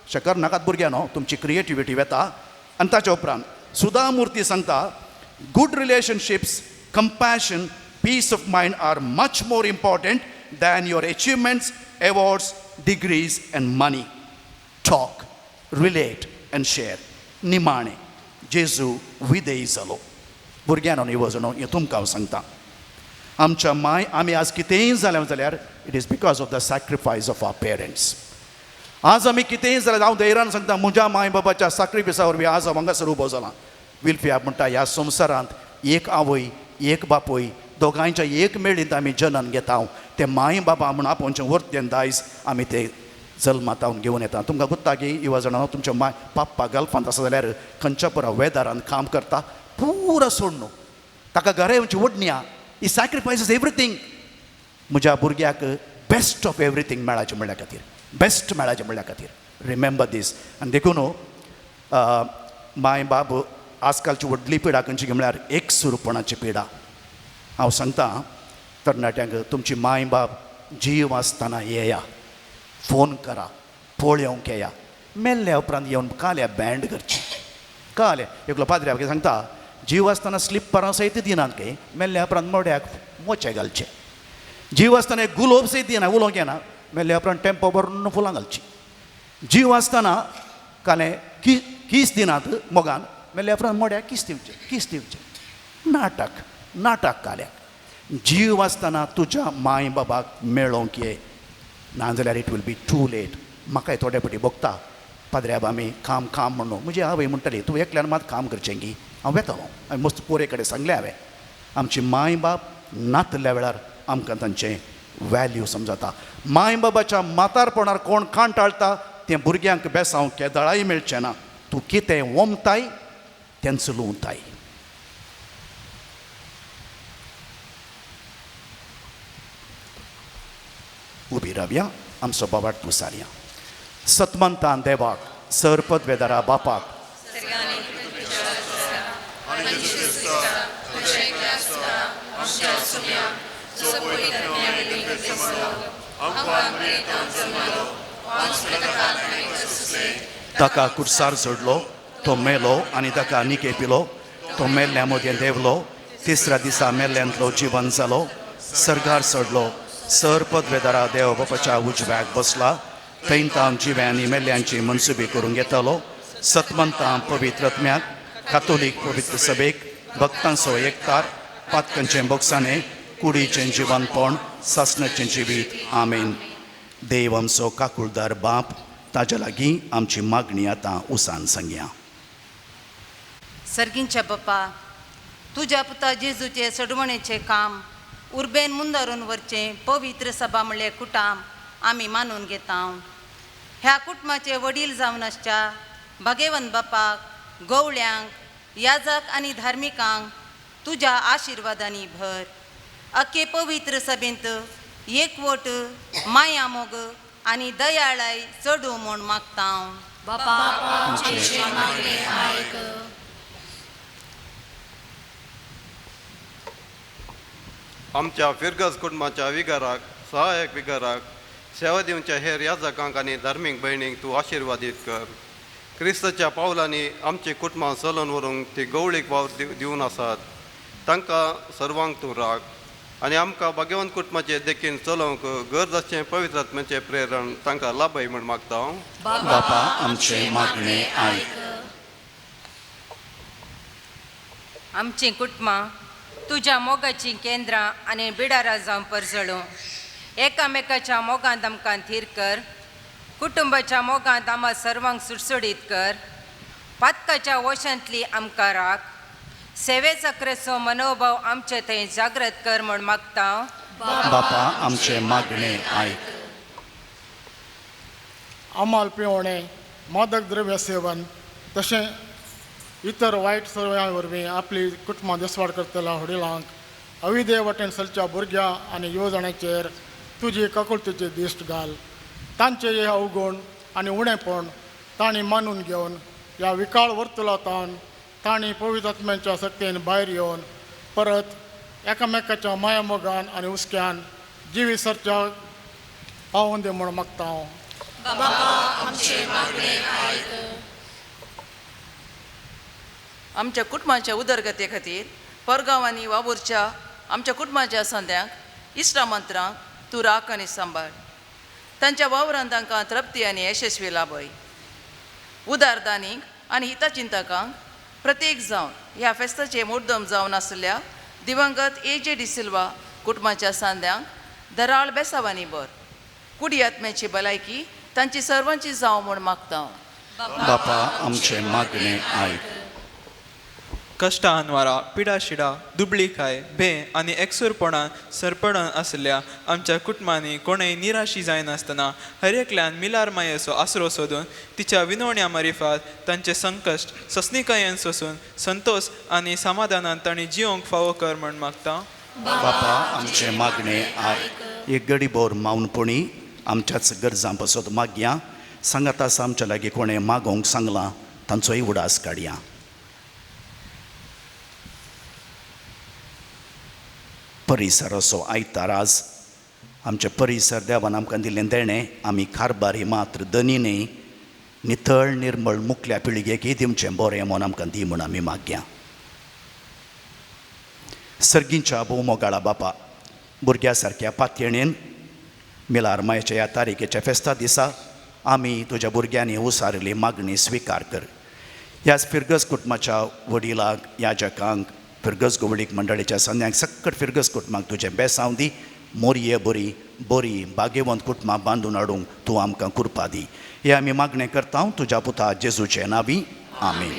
शकर नाकात भुरग्यां न्हू, तुमची क्रिएटिविटी वेता. आनी ताच्या उपरांत सुधा मूर्ती सांगता, good relationships, compassion, peace of mind are much more important than your achievements, awards, degrees and money. Talk, relate and share. निमाणें जेजू विदेयी जालो. भुरग्यांनो निवजणो हें तुमकां हांव सांगता. आमच्या माय आमी आज कितेंय जालें जाल्यार it is because of the sacrifice of our parents. आज आमी कितेंय जाल्यार हांव धैर्यान सांगता, म्हज्या माय बाबाच्या सॅक्रिफायसा वरवीं आज हांव हांगासर उबो जाला. विल्फिया म्हणटा, ह्या संवसारांत एक आवय एक बापूय दोगांयच्या एक मेळींत आमी जनन घेता. ते माय बाबा म्हूण आपोवचें वर्तेन दायज आमी ते जल्मातावन घेवन येता. तुमकां गुत्ता की युवा जाणां, तुमच्या माय पाप्पा गल्फांत आसा जाल्यार खंयच्या पुरा वेदरान काम करता पुरा सोडून ताका घरा येवची ओडणी आहा. ही सॅक्रिफायसीस एवरीथींग. म्हज्या भुरग्याक बेस्ट ऑफ एवरीथींग मेळाचें म्हणल्या खातीर, बेस्ट मेळाचें म्हणल्या खातीर, रिमेंबर दीस. आनी देखून माय बाब आजकालची व्हडली पिडा खंयची म्हळ्यार एकसुरपणाची पिडा. हांव सांगता तरणाट्यांक, तुमची माय बाब जीव आसतना येया, फोन करा, पळोवंक येया. मेल्ल्या उपरांत येवन काल्या बँड करची. काल्या एकलो पाद्र्या कितें सांगता, जीव आसतना स्लिपरां सयत दिनात गे, मेल्ल्या उपरांत मोड्याक मोचे घालचे. जीव आसतना एक गुलोब सयत दिना, उलोवंक येना, मेल्ल्या उपरांत टेम्पो भरून फुलां घालची. जीव आसतना कालें कीस दिनात मोगान, मेल्ल्या उपरांत मोड्याक कीस दिवचें, कीस दिवचें. नाटक नाटक काल्याक. जीव आसतना तुज्या माय बाबाक मेळोवंक ये, नाजाल्यार it will be too late. म्हाकाय थोडे फावटी भोगता, पाद्र्याब आमी काम काम म्हणून म्हजी आवय म्हणटाली, तूं एकल्यान मात काम करचें गी, हांव वेतलो. हांवें मस्त पोरे कडेन सांगलें हांवें, आमची माय बाप नातल्या वेळार आमकां तांचें वॅल्यू समजता. माय बाबाच्या म्हातारपणार कोण कांटाळटा तें भुरग्यांक बेसांव केदळाय मेळचें ना. तूं कितें ओमताय तेंच लुंवताय. उबी रावया, आमचो बाबाट पुसारया. सतमंतान देवाक, सर पदवेदारा बापाक, ताका कुर्सार सोडलो, तो मेलो आनी ताका निके पिलो, तो मेल्ल्या मदें देंवलो, तिसऱ्या दिसा मेल्ल्यांतलो जिवन जालो, सर्गार सोडलो, सर पदवेदारा देव बापाच्या उजव्याक बसला, थंय तावन जिव्यांनी मेल्ल्यांची मनसुबी करूंक येतालो. सतमंतां पवित्र आत्म्याक, कातोलीक पवित्र सभेक, भक्तांचो एकतार, पातकांचें बोगसाणें, कुडीचें जिवनपण, सासणाचें जिवीत. आमेन. देव आमचो काकुळदार बाप, ताज्या लागीं आमची मागणी आतां उसान सांगया. सर्गींच्या बापा, तुज्या पुता जेजूचे सडवणेचें काम उर्बेन मुंदारून व्हरचें पवित्र सभा म्हणल्यार कुटाम आमी मानून घेता. ह्या कुटुंबाचे वडील जावन आसच्या भागेवन बापाक, गवळ्यांक, याजक आनी धार्मिकांक तुज्या आशिर्वादांनी भर. अख्खे पवित्र सभेंत एकवट, माया, मोग आनी दयाळाय चडू म्हूण मागता. बापा आमचें मागणें आयक. आमच्या फिरगज कुटुंबाच्या विगाराक, सहायक विगाराक, सेवा दिवच्या हेर याजकांक आनी धार्मीक भयणींक तूं आशिर्वादीत कर. क्रिस्ताच्या पावलांनी आमची कुटुंबां चलोवन व्हरूंक ती गवळीक वावर दिवन आसात, तांकां सर्वांक तूं राख आनी आमकां भाग्यवंत कुटुंबाचे देखीन चलोवंक गरज आसचें पवित्र आत्म्याचें प्रेरण तांकां लाभय म्हूण मागता. बापा आमचें मागणें आयक. आमचीं कुटुंबां तुज्या मोगाचीं केंद्रां आनी बिडारां जावन परजळूं. एकामेकाच्या मोगांत आमकां थीर कर. कुटुंबाच्या मोगांत आमकां सर्वांक सुडसुडीत कर. पातकाच्या वशांतली आमकां राख. सेवेचक्रेचो मनोभाव आमचे थंय जागृत कर म्हूण मागता. बापा आमचें मागणें आयक. अमाल पिवणें, मादक द्रव्य सेवन तशें इतर वायट संवयां वरवीं आपली कुटुंबां दिसवाड करतल्या वडिलांक, अविदे वटेन चलच्या भुरग्यां आनी युवजणांचेर तुजी काकुळतेची दिश्ट घाल. तांचे हे अवगुण आनी उणेपण तांणी मानून घेवन ह्या विकाळ वर्तुळांतावन तांणी पवित्र आत्म्यांच्या शक्तीन भायर येवन परत एकामेकाच्या मायामोगान आनी हुस्क्यान जिवी सरच्या पावोवन दी म्हूण मागता हांव. आमच्या कुटुंबाच्या उदरगते खातीर परगांवांनी वावुरच्या आमच्या कुटुंबाच्या संद्यांक, इश्टामंत्रांक तूं राख आनी सांबाळ. तांच्या वावरान तांकां तृप्ती आनी यशस्वी लाभय. उदारदानीक आनी हितचिंतकांक प्रत्येक जावन ह्या फेस्ताचे मुर्दम जावन आशिल्ल्या दिवंगत ए जे डिसिल्वा कुटुंबाच्या सांद्यांक दराळ बेसावांनी भर. कुडी आत्म्याची भलायकी तांची सर्वांची जावं म्हूण मागता. बापा आमचें मागणें आयक. कश्टां अनवारा, पिडा शिडा, दुबळीकाय, भंय आनी एकसूरपणान सरपडून आशिल्ल्या आमच्या कुटुंबांनी कोणेय निराशी जायनासतना हर एकल्यान मिलार मायेचो आसरो सोदून तिच्या विनवण्या मारिफात तांचे संकश्ट सस्निकायेन सोसून संतोश आनी समाधानान तांणी जिवंक फावो कर म्हूण मागता. बापा आमचें मागणें आयक. एक गडीभर मावनपणी आमच्याच गरजां पासत मागया. सांगात आसा आमच्या लागीं कोणें मागोवंक सांगलां तांचोय उडास काडया. परिसर असो आयतार आज आमचे परिसर देवान आमकां दिल्लें देणें आमी कारबारी मात्र दनी न्ही, नितळ निर्मळ मुखल्या पिळगेक दिवचें बरें म्हूण आमकां दी म्हूण आमी मागया. सर्गींच्या भोवमोगाळा बापा, भुरग्या सारक्या पातयेणेन मिलार मायच्या ह्या तारीखेच्या फेस्ता दिसा आमी तुज्या भुरग्यांनी उसारिल्ली मागणी स्विकार कर. ह्याच फिरगज कुटुंबाच्या वडिलांक, याजकांक, फिरगज गोवळीक मंडळीच्या संद्यांक, सक्कट फिरगज कुटुंबाक तुजें बेसांव दी. मोरये बरी बरी बागेवंत कुटुंबां बांदून हाडूंक तूं आमकां कृपा दी. हे आमी मागणें करता तुज्या पुता जेजूचे नांवी. आमीन.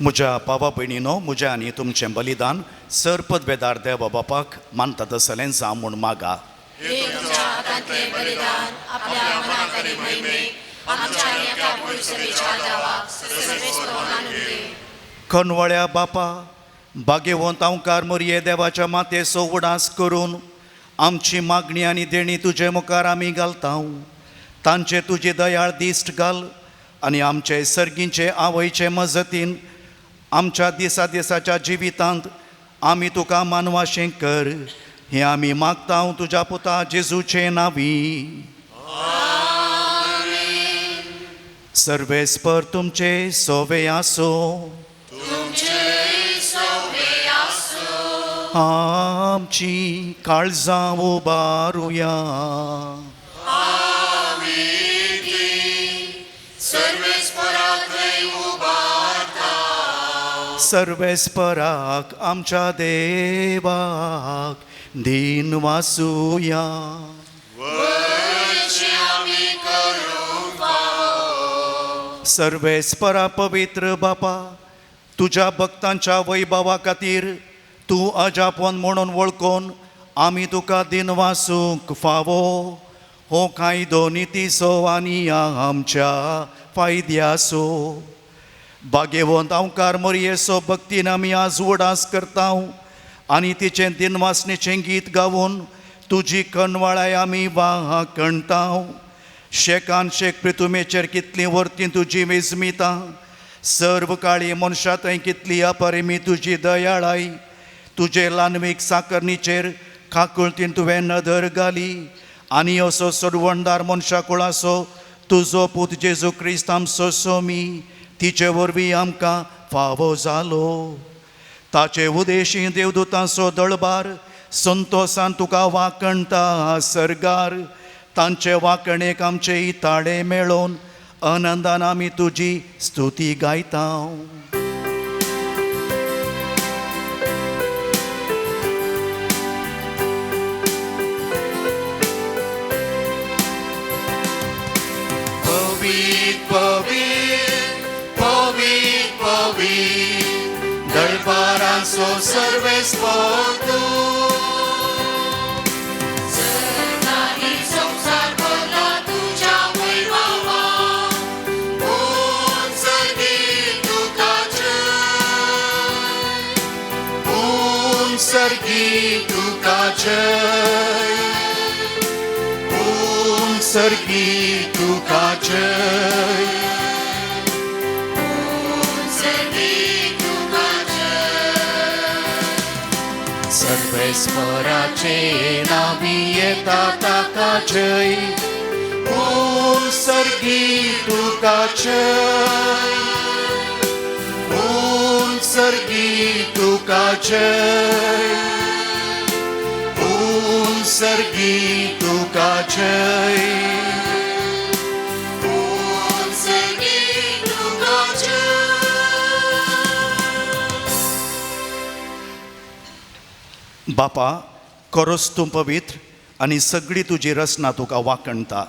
म्हज्या भावा भयणीनो, म्हज्या आनी तुमचें बलिदान सर पदवेदार देवा बापाक मानता तसलें जावं म्हूण मागा. हे तुमच्या हातांतलें बलिदान आपल्या मनाक आनी महिमेक आमच्या आनी अख्ख्या पवित्र सभेच्या दावाक सर्वेस्पर मानून घे. कनवळ्या बापा, भाग्यवंत अंकार मोरये देवाच्या मातेचो उडास करून आमची मागणी आनी देणी तुजे मुखार आमी घालता. तांचे तुजी दयाळ दिश्ट घाल आनी आमचे सर्गींचे आवयचे मजतीन आमच्या दिसा दिसाच्या जिवितांत आमी तुका मानवाशें कर, हें आमी मागता तुज्या पुता जेजूचे नांवी. सर्वेस्पर तुमचे सोवे आसो. आमची काळजां उबारुया. सर्वेस्पराक आमच्या देवाक दीन वासुया. सर्वेस्परा पवित्र बापा, तुज्या भक्तांच्या वैभवा खातीर तूं अजापन म्हणून वळखून आमी तुका दिन वासूंक फावो. हो कायदो नितीचो आनी आमच्या फायद्याचो. भाग्यवंत अंकार मोरयेचो भक्तीन आमी आज उडास करता आनी तिचें दिनवासणेचें गीत गावून तुजी कनवाळाय आमी वाकणता. शेकान शेक प्रितुमेचेर कितलीं वर्तीं तुजी विजमितां, सर्व काळी मनशां थंय कितली अपरिमी तुजी दयाळाय. तुजे ल्हानवीक साकरणीचेर काकुळतीन तुवें नदर घाली आनी असो सोडवणदार मनशा कुळाचो तुजो पूत जेजू क्रिस्त आमचो सोमी तिचे वरवीं आमकां फावो जालो. ताचे उदेशी देवदूतांचो दळबार संतोसान तुका वाकणता सर्गार. तांचे वाकणेक आमचे ताळे मेळोवन आनंदान आमी तुजी स्तुती गायता. पवीत पवीत पवीत पवीत दरबारांचो सर्वेस्पर तूं. सर्गांनी संवसार भरला तुज्या वैभवान, ऊंच सर्गी तुका जय, ऊंच सर्गी तुका जय, ऊंच सर्गी तुका जय. सर्वेस्पराचे नावी येता ताका जय, ऊंच सर्गी तुका जय, ऊंच सर्गी तुका जय, ऊंच सर्गी तुका जय. बापा, करोस तूं पवित्र आनी सगळी तुजी रचना तुका वाकणता,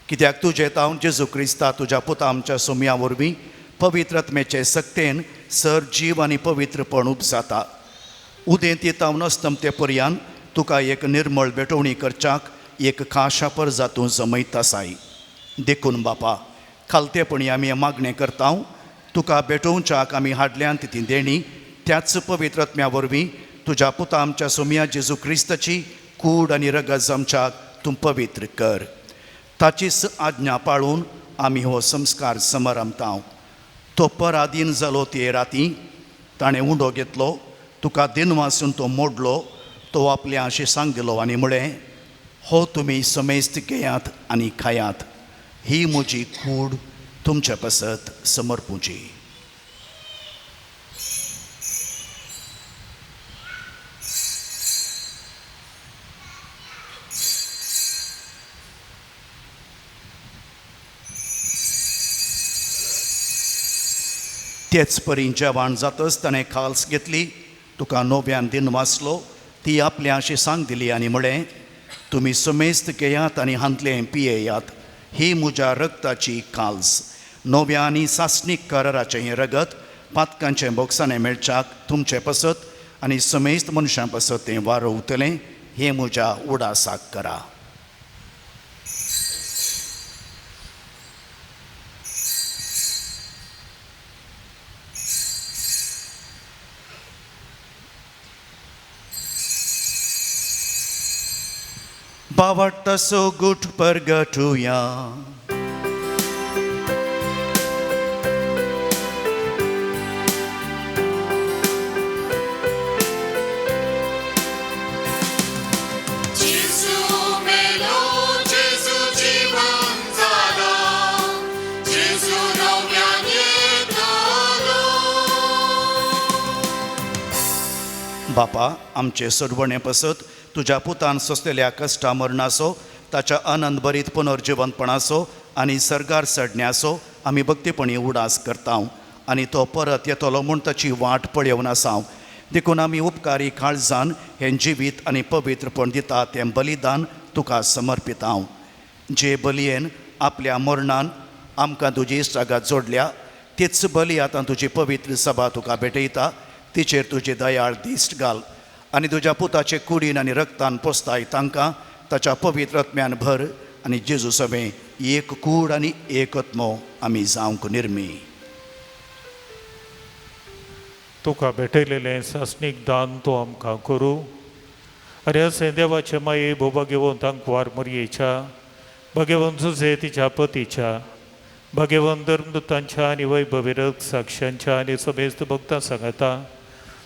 कित्याक तुजें तावन जेजू क्रिस्ता तुज्या पुता आमच्या सोमया वरवीं पवित्रत्मेचे सक्तेन सर जीव आनी पवित्रपण उपजाता. उदेंती तावन अस्तमते पर्यान तुका एक निर्मळ भेटवणी करच्याक एक खाशा परजा तूं जमयत आसाय. देखून बापा, खालतेपणी आमी मागणें करता, तुका भेटोवच्याक आमी हाडल्यान ती देणी त्याच पवित्रत्म्या वरवीं तुज्या पुता आमच्या सोमया जेजू क्रिस्ताची कूड आनी रगत आमच्याक तूं पवित्र कर. ताचीच आज्ञा पाळून आमी हो संस्कार समारंभता. तो पराधीन जालो ते राती ताणें उंडो घेतलो, तुका दिनवासून तो मोडलो, तो आपल्या अशें सांग दिलो आनी म्हळें, हो तुमी समेस्त घेयात आनी खायात, ही म्हजी कूड तुमचे पासत समर्पूची. तेच परी जेवण जातच ताणें खाल्स घेतली, तुका नव्यान दिन वाचलो, ती आपल्या अशी सांग दिली आनी म्हळें, तुमी समेस्त घेयात आनी हांतलें पियेयात, ही म्हज्या रक्ताची काल्स, नव्या आनी सासणीक कराराचें हें रगत पातकांचें बोगसाणें मेळच्याक तुमचे पसत आनी समेस्त मनशां पसत तें वारोवतलें हें म्हज्या उडासाक करा. बावडटासो गुट परगटुया. जेजू मेलो, जेजू जिवन जाला, जेजू नव्यान येतलो. बापा, आमचे सोडवणे पसत तुज्या पुतान सोंसलेल्या कश्टा मरणाचो, ताच्या आनंद भरीत पुनर्जिवंतपणाचो आनी सर्गार चडण्याचो आमी भक्तीपणी उडास करता आनी तो परत येतलो म्हूण ताची वाट पळोवन आसा. देखून आमी उपकारी काळजान हें जिवीत आनी पवित्रपण दिता तें बलिदान तुका समर्पिता. जे बलयेन आपल्या मरणान आमकां तुजी इश्टागत जोडल्या तीच बली आतां तुजी पवित्र सभा तुका भेटयता. तिचेर तुजी दयाळ दिश्ट घाल आनी तुज्या पुताचे कुडीन आनी रक्तान पोसताय तांकां ताच्या पवित्र आत्म्यान भर आनी जेजू सवें एक कूड आनी एक आत्मो आमी जावंक निर्मी. तुका भेटयलेलें सासणीक दान तूं आमकां करूं आनी अशें देवाचे माये भोभाग्यवंत आंकवार मोरयेच्या, भाग्यवंत जुझे तिच्या पतीच्या, भाग्यवंत धर्मदूतांच्या आनी वैभविरक साक्षांच्या आनी समेस्त भक्तां सांगता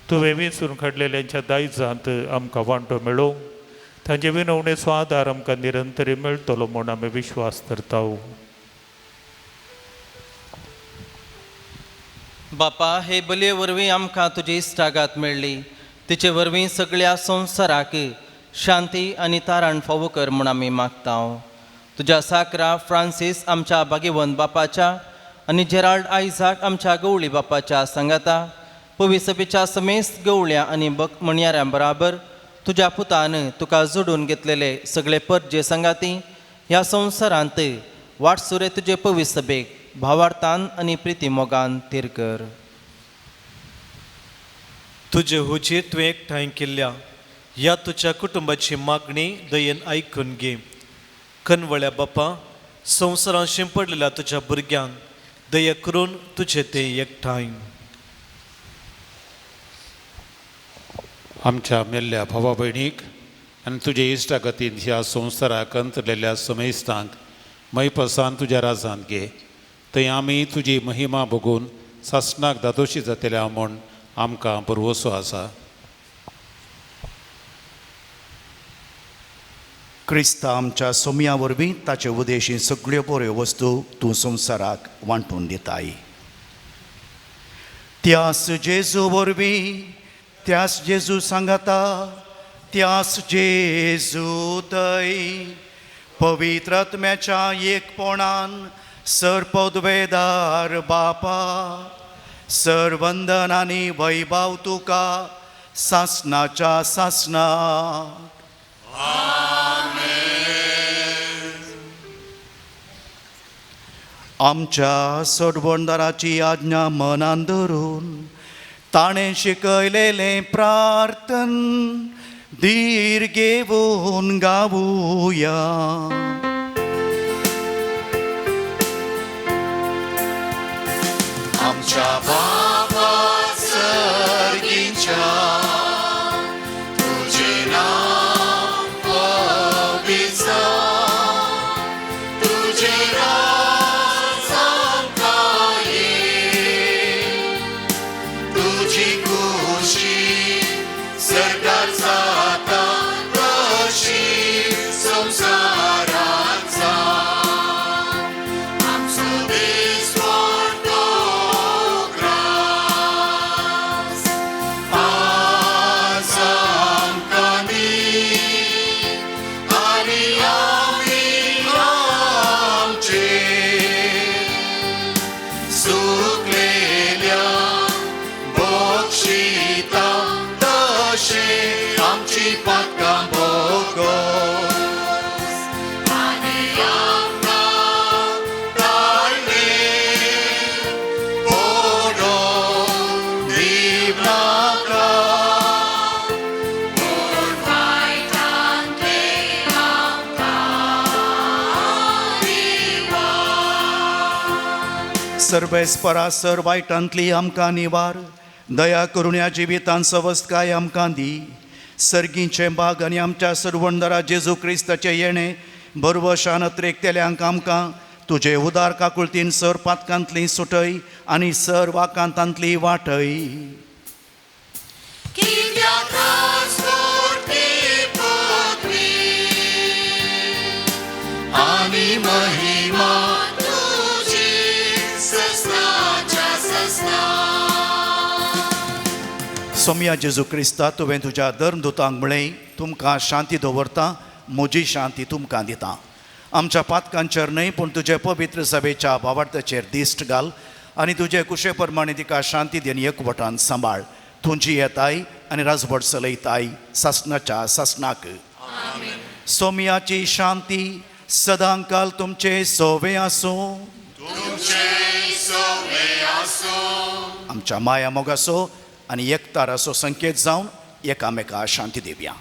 तुवें वेंचून काडलेल्यांच्या दायजांत आमकां वांटो मेळोवंक तांचे विनवणेचो आदार आमकां निरंतरी मेळटलो म्हूण आमी विश्वास धरता. बापा, हे बलये वरवीं आमकां तुजी इश्टागात मेळ्ळी. तिचे वरवीं सगळ्या संवसाराक शांती आनी तारण फावो कर म्हूण आमी मागता. तुज्या साकरा फ्रांसीस आमच्या भाग्यवंत बापाच्या आनी जेराल्ड आयझाक आमच्या गवळी बापाच्या सांगाता पविसपेच्या समेस्त गवळ्या आनी म्हणयाऱ्यां बराबर तुज्या पुतान तुका जोडून घेतलेले सगळे परजे सांगाती ह्या संवसारांत वाटसुरे तुजे पविसभेक भावार्थान आनी प्रिती मोगान थीर कर. तुजे हुजीर तुवें एकठांय केल्ल्या ह्या तुज्या कुटुंबाची मागणी दयेन आयकून घे. कनवळ्या बापा, संवसारांत शिंपडलेल्या तुज्या भुरग्यांक दया करून तुजे ते एकठांय. आमच्या मेल्ल्या भावा भयणीक आनी तुजे इश्टागतीन ह्या संवसाराक अंतरलेल्या समेस्तांक मैपसान तुज्या राजांत घे. थंय आमी तुजी महिमा भोगून सासणाक दादोशी जातल्या म्हूण आमकां पुरवसो आसा. क्रिस्ता आमच्या सोम्या वरवीं ताचे उदेशी सगळ्यो बऱ्यो वस्तू तूं संवसाराक वांटून दिताय. त्यास जेजू वरवीं, त्यास जेजू सांगाता, त्यास जेजू तय पवित्र आत्म्याच्या एकपणान सर्पद्वेदार बापा सरवंदन आनी वैभव तुका सासणाच्या सासणाक. आमच्या सोडवणदाराची आज्ञा मनान धरून ताणें शिकयलेलें प्रार्थन धीर घेवन गावुया. आमच्या बापा सर्गीच्या, तुजें नांव पवित्र जावं, तुजें राज आमकां ये, तुजी खुशी सर्गार जाता तशी संवसारांत जावं. आमचो दिसवडो ग्रास सर्वेस्परा सर वायटांतली आमकां निवार, दया करून ह्या जिवितान सवस्तकाय आमकां दी. सर्गींचें बाग आनी आमच्या सरवणदारा जेजू क्रिस्ताचें येणें बरवशान अत्रेकतेल्यांक आमकां तुजे उदार काकुळतीन सर पातकांतली सुटय आनी सर वाकांतांतली वाटय. आनी महिमा तुजी ससनाच्या ससना. सोमया जेजू क्रिस्ता, तुवें तुज्या धर्मदुतांक म्हळें, तुमकां शांती दवरता, म्हजी शांती तुमकां दिता. आमच्या पातकांचेर न्हय पूण तुजे पवित्र सभेच्या भावार्थाचेर दिश्ट घाल आनी तुजे कुशे प्रमाणे तिका शांती दिवन एकवटान सांबाळ. तुजी येताय आनी राजवट चलयताय सासणाच्या सासणाक. सोमयाची शांती सदांकाल तुमचे सोवे आसूं. आमच्या माया मोगाचो आनी एकताराचो संकेत जावन एकामेका शांती दिवया.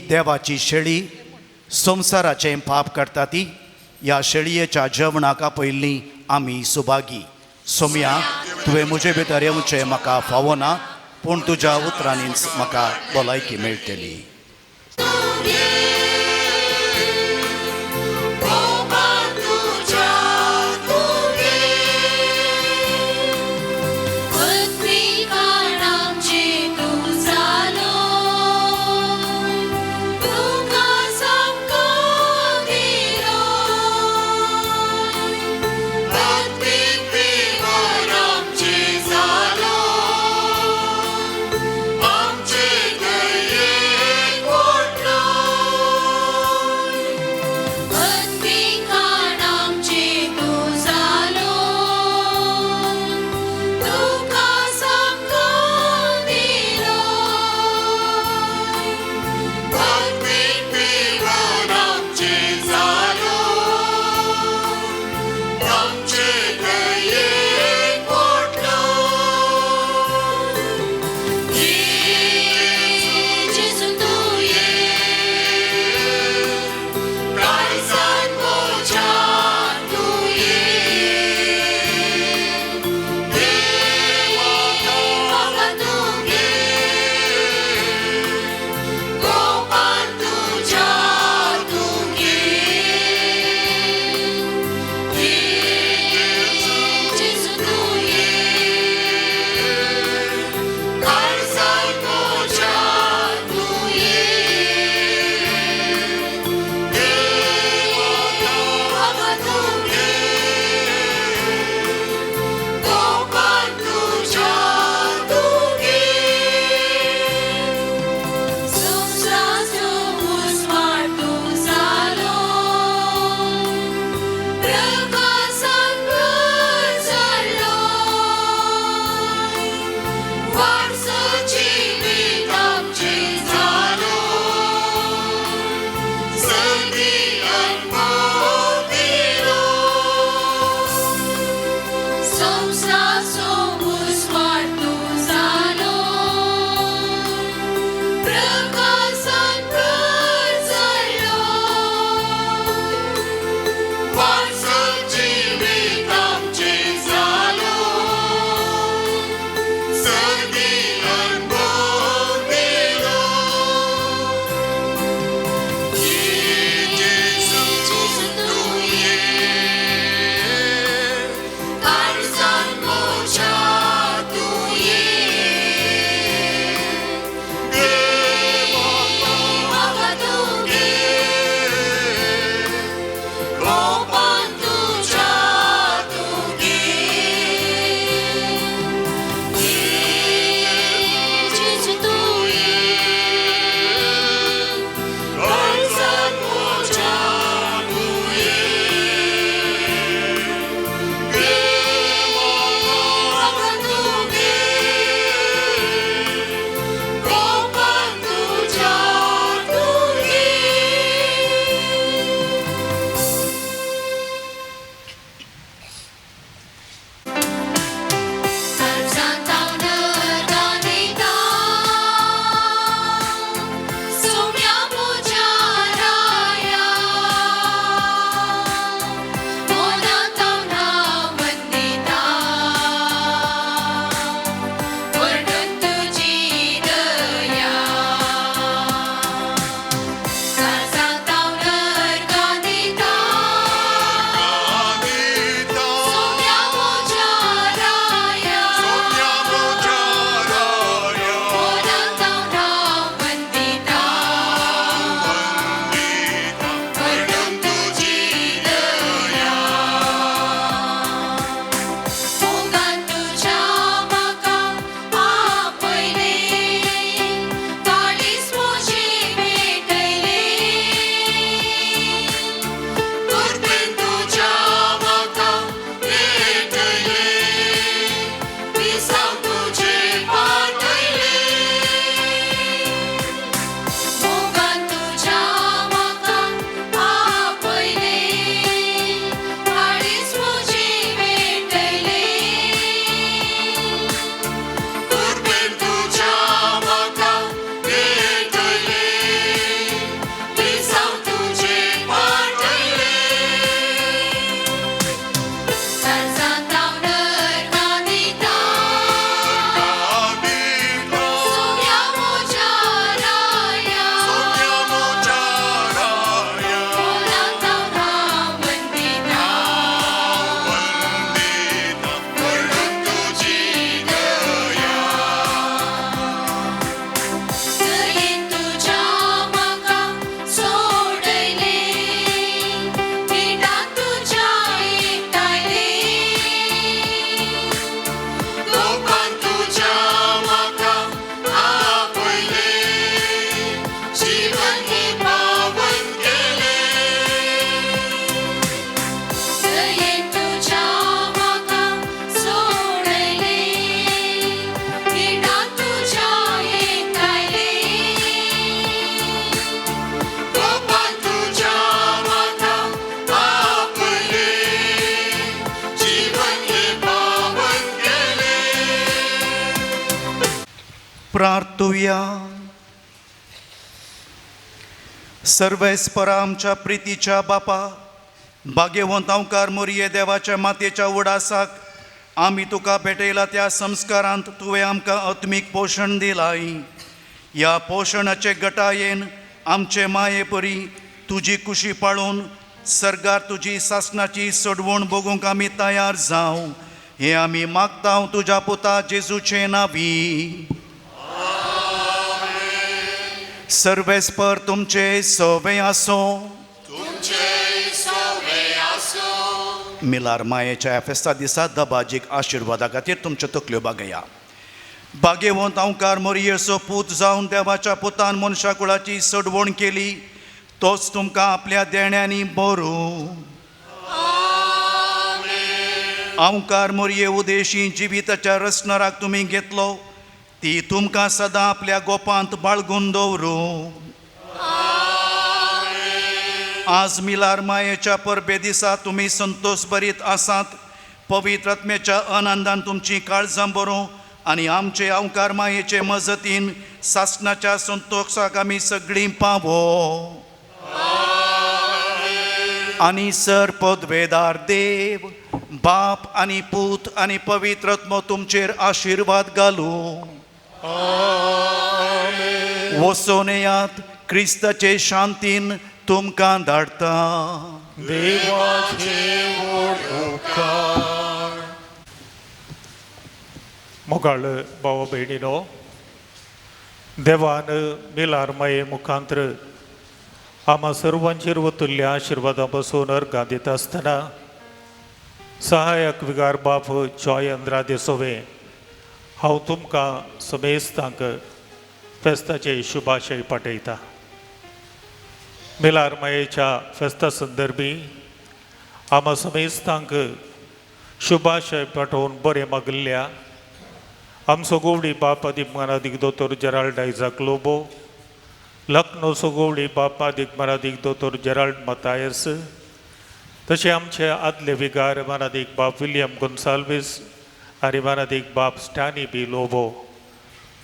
देवाची शेळी संवसाराचें पाप करता ती ह्या शेळयेच्या जेवणाक आपयल्ली आमी सुभागी. सोमया, तुवें म्हजे भितर येवचें म्हाका फावना, पूण तुज्या उतरांनीच म्हाका भलायकी मेळटली. प्रार्थुया. सर्वेस्परा आमच्या प्रितीच्या बापा, भाग्यवंत अंवकार मोरये देवाच्या मातयेच्या उडासाक आमी तुका भेटयला त्या संस्कारांत तुवें आमकां आत्मीक पोशण दिलाय. ह्या पोशणाचे गटायेन आमचे माये परी तुजी कुशी पाळून सर्गार तुजी सासणाची सोडवण बगूंक आमी तयार जावं, हें आमी मागता तुज्या पुता जेजूचे नांवी. सर्वेस्पर तुमचे सवे आसो. मिलार मायेच्या फेस्ता दिसा दबाजीक आशिर्वादा खातीर तुमच्यो तकल्यो बागया. भाग्यवंत अंवकार मोरयेचो पूत जावन देवाच्या पुतान मनशा कुळाची सोडवण केली, तोच तुमकां आपल्या देण्यांनी बरो. अंवकार मोरये उदेशी जिविताच्या रचणाराक तुमी घेतलो, ती तुमकां सदां आपल्या गोपांत बाळगून दवरूं. आज मिलार मायेच्या परबे दिसा तुमी संतोष भरीत आसात. पवित्र आत्म्याच्या आनंदान तुमची काळजां बरों आनी आमचे अंवकार मायेचे मजतीन सासणाच्या संतोषाक आमी सगळीं पावो. आनी सर पदवेदार देव बाप आनी पूत आनी पवित्र आत्मो तुमचेर आशिर्वाद घालूं. वचोन येयात, क्रिस्ताचे शांतीन तुमकां धाडटा. देवाचे उपकार. मोगाळ भाव भयणीनो, देवान मिलार माये मुखांत्र आमा सर्वांचेर वतुल्ल्या आशिर्वादां पासून अर्गां दिता आसतना सहायक विगार बाप जॉय अंद्रादे सोवे हांव तुमकां समेस्तांक फेस्ताचे शुभाशय पाठयता. मिलार मायेच्या फेस्ता संदर्भी आमा समेस्तांक शुभाशय पाठोवन बरें मागल्ल्या आमचो गोवडी बाप आदीक मानादीक दोतोर जेराल्ड आयजाक लोबो, लखनौचो गोवडी बाप आदीक मानादीक दोतोर जेराल्ड मतायस, तशें आमचे आदले विगार मानादीक बाप विलियम गोन्साल्वीस आनी मानादीक बाप स्टॅनी बी लोबो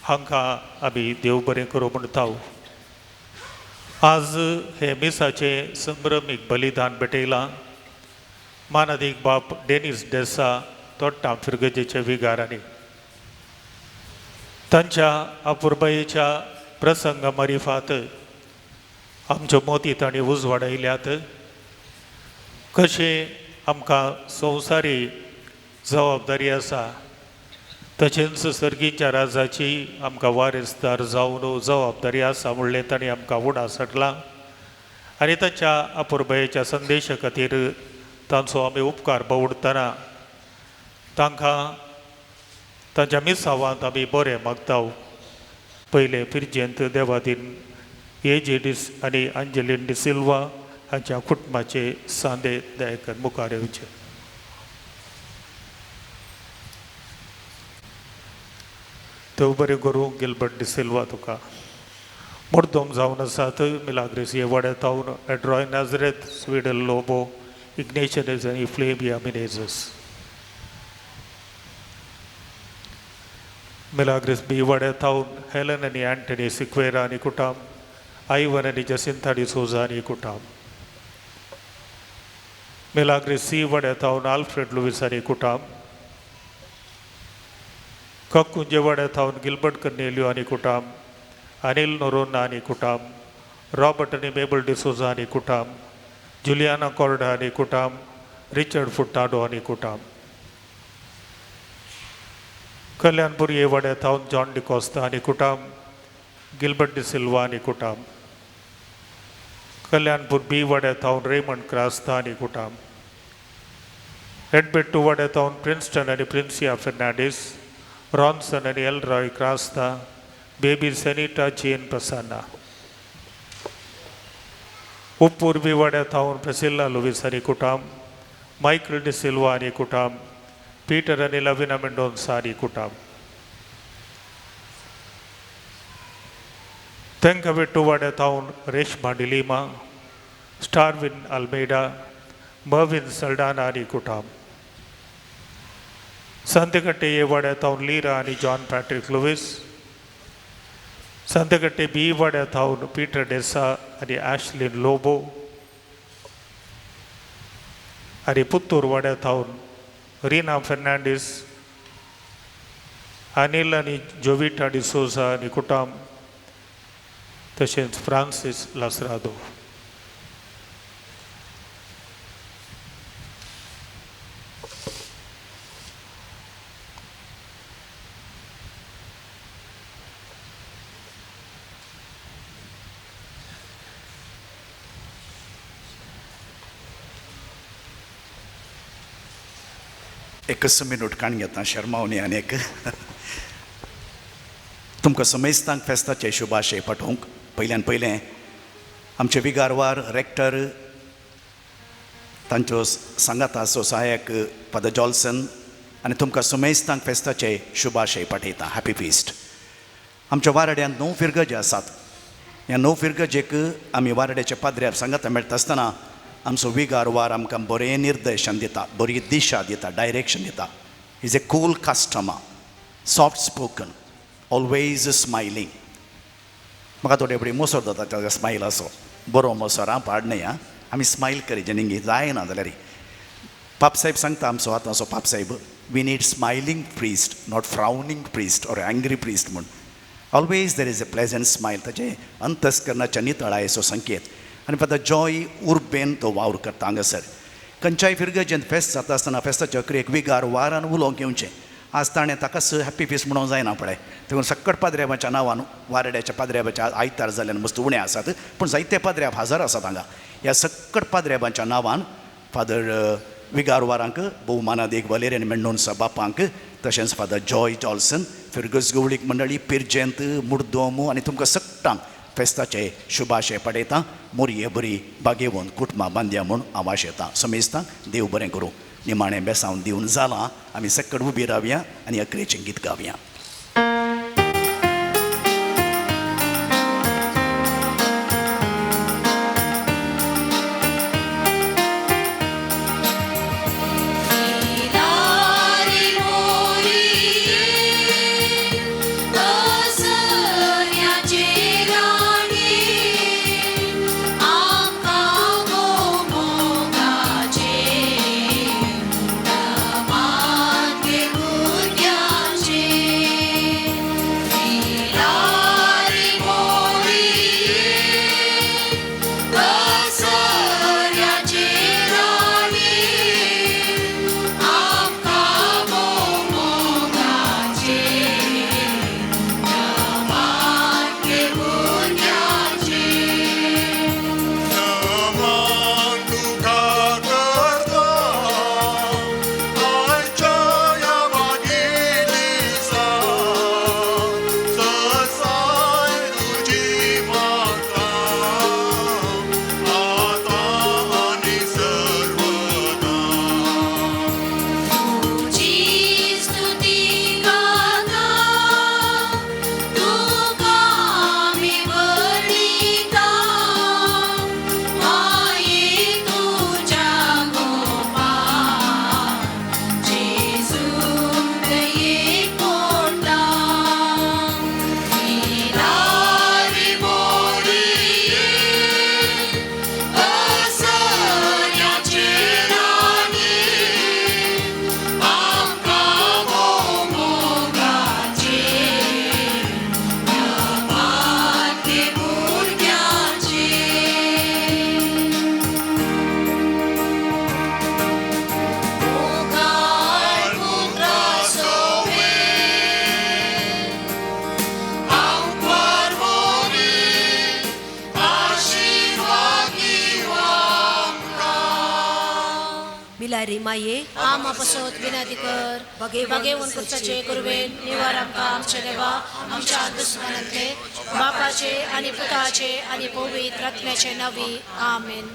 हांकां आमी देव बरें करूं म्हणटा. आज हे मिसाचें संभ्रमीक बलिदान भेटयलां मानादीक बाप डेनीस डेसा तोट्टां फिरगजेचे विगारांनी. तांच्या अपुरबायेच्या प्रसंग मारिफात आमच्यो मोती तांणी उजवाडायल्यात. कशें आमकां संवसारी जबाबदारी आसा तशेंच सर्गीच्या राजाची आमकां वारेसदार जावन जबाबदारी आसा म्हणलें तांणी आमकां उडा सटलां आनी तांच्या अपुरबायेच्या संदेशा खातीर तांचो आमी उपकार बावडटना तांकां तांच्या मिसावांत आमी बरें मागता. पयलें फिरजेंत देवादीन ए जे डिस आनी अंजलीन डिसिल्वा हांच्या कुटुंबाचे सांदे दयाकन मुखार येवचे. देव बरें करूं गिलबर्ट डिसिल्वा तुका. मुर्दम जावन आसात मिलाग्रेस हे वाड्यातावन एड्रॉय नाजरेत, स्वीडल लोबो, इग्नेशनस आनी फ्लेबिया मिनेजस. मिलाग्रेस बी वाड्यातावन हेलन आनी अँटनी सिक्वेरा आनी कुटाम, आयवन आनी जसिंथा डिसोजा आनी कुटाम. मिलाग्रेस सी वाड्यातावन आल्फ्रेड लुवीस आनी कुटाम. कक्कुंजे वाड्यातावन गिलबर्ट कर्नेलियो आनी कुटाम, अनिल नोरोन्ना आनी कुटाम, रॉबर्ट आनी मेबल डिसोजा आनी कुटाम, जुलियाना कोर्डा आनी कुटाम, रिचर्ड फुट्टाडो आनी कुटाम. कल्याणपूर हे वाड्यातावन जॉन डिकोस्ता आनी कुटाम, गिलबर्ट डिसिल्वा आनी कुटाम. कल्याणपूर बी वाड्यातावन रेमंड क्रास्ता आनी कुटाम. एडबेट्टू वाड्यातावन प्रिन्स्टन आनी प्रिन्सिया फेर्नांडीस, रॉन्सन आनी Elroy Crasta, baby Senita Jane Prasanna. उप्पूर्वी वाड्यातावन प्रेसिल्ला लुवीस आनी कुटाम, मायकल डिसिल्वा आनी कुटाम, पीटर आनी लविना मेंडोन्सा आनी कुटाम. तेंकावेट्टू वाड्यातावन रेशमा डिलिमा, स्टारविन अल्मेडा, मर्विन सल्डाना आनी कुटाम. सांतेकट्टे हे वाड्यातावन लीरा आनी जॉन पॅट्रिक लुवीस, सांतेकट्टे बी वाड्या थावन पीटर डेसा आनी आशलीन लोबो आनी पुत्तूर वाड्या थावन रिना फेर्नांडीस, अनिल आनी जोविटा डिसोजा आनी कुटाम, तशेंच फ्रांसीस लासरादो. एकच मिनूट काण घेता शर्मावनी आनी एक तुमकां समेस्तांक फेस्ताचे शुभाशय पाठोवंक पयल्यान पयलें आमचे विगारवार रेक्टर तांच्यो सांगाताचो सहायक फादर जॉल्सन आनी तुमकां समेस्तांक फेस्ताचे शुभाशय पाठयता. Happy feast. आमच्या वाराड्यांत 9 फिरगजे आसात. ह्या 9 फिरगजेक आमी वाराड्याच्या पाद्र्याक सांगाता मेळटा आसतना आमचो विगारवार आमकां बरें निर्देशन दिता, बरी दिशा दिता, डायरेक्शन दिता. Is a cool customer, soft spoken, always smiling. म्हाका थोडे फुडें मोसर जाता ताच्या स्मायलाचो, बरो मोसर आं, पाड न्हय आं. आमी स्मायल करी जेन्ना जायना जाल्यार पापसाहेब सांगता आमचो आतांचो पापसाहेब, we need smiling priest, not frowning priest or angry priest म्हूण. Always there is a pleasant smile, ताचें अंतस्करणाच्या नितळायेचो संकेत. आनी फादर जॉय उर्बेन तो वावर करता हांगासर. खंयच्याय फिरगजेंत फेस्त जाता आसतना फेस्ताच्या अकरेक विगार वारान उलोवंक येवचें. आज ताणें ताकाच हॅप्पी फीस्ट म्हणूंक जायना पळय, देखून सक्कड पाद्र्याबाच्या नांवान वारड्याच्या पाद्र्याबाच्या आयतार जाल्ल्यान मस्त उणें आसात, पूण जायते पाद्र्याब हजर आसात हांगा. ह्या सक्कड पाद्र्याबांच्या नांवान फादर विगार वारांक भोवमानादेक वलेरियन मेंडोन्सा बापांक, तशेंच फादर जॉय जॉल्सन, फिरगज गवळीक मंडळी पिर्जेंत मुर्दोमो आनी तुमकां सगटांक फेस्ताचे शुभाशय पडयता. मोरये बरी बागेवन कुटुंबां बांदया म्हूण आवाज येता. समेस्तांक देव बरें करूं. निमाणें बेसांव दिवन जालां, आमी सक्कड उबी रावया आनी अकरेचें गीत गावया. भगेवन कुर्वेन निवार आमकां आमच्या देवा आमच्या दुस्मनांतले बापाचे आनी पुताचे आनी पवित्र आत्म्याचे नांवी. आमेन.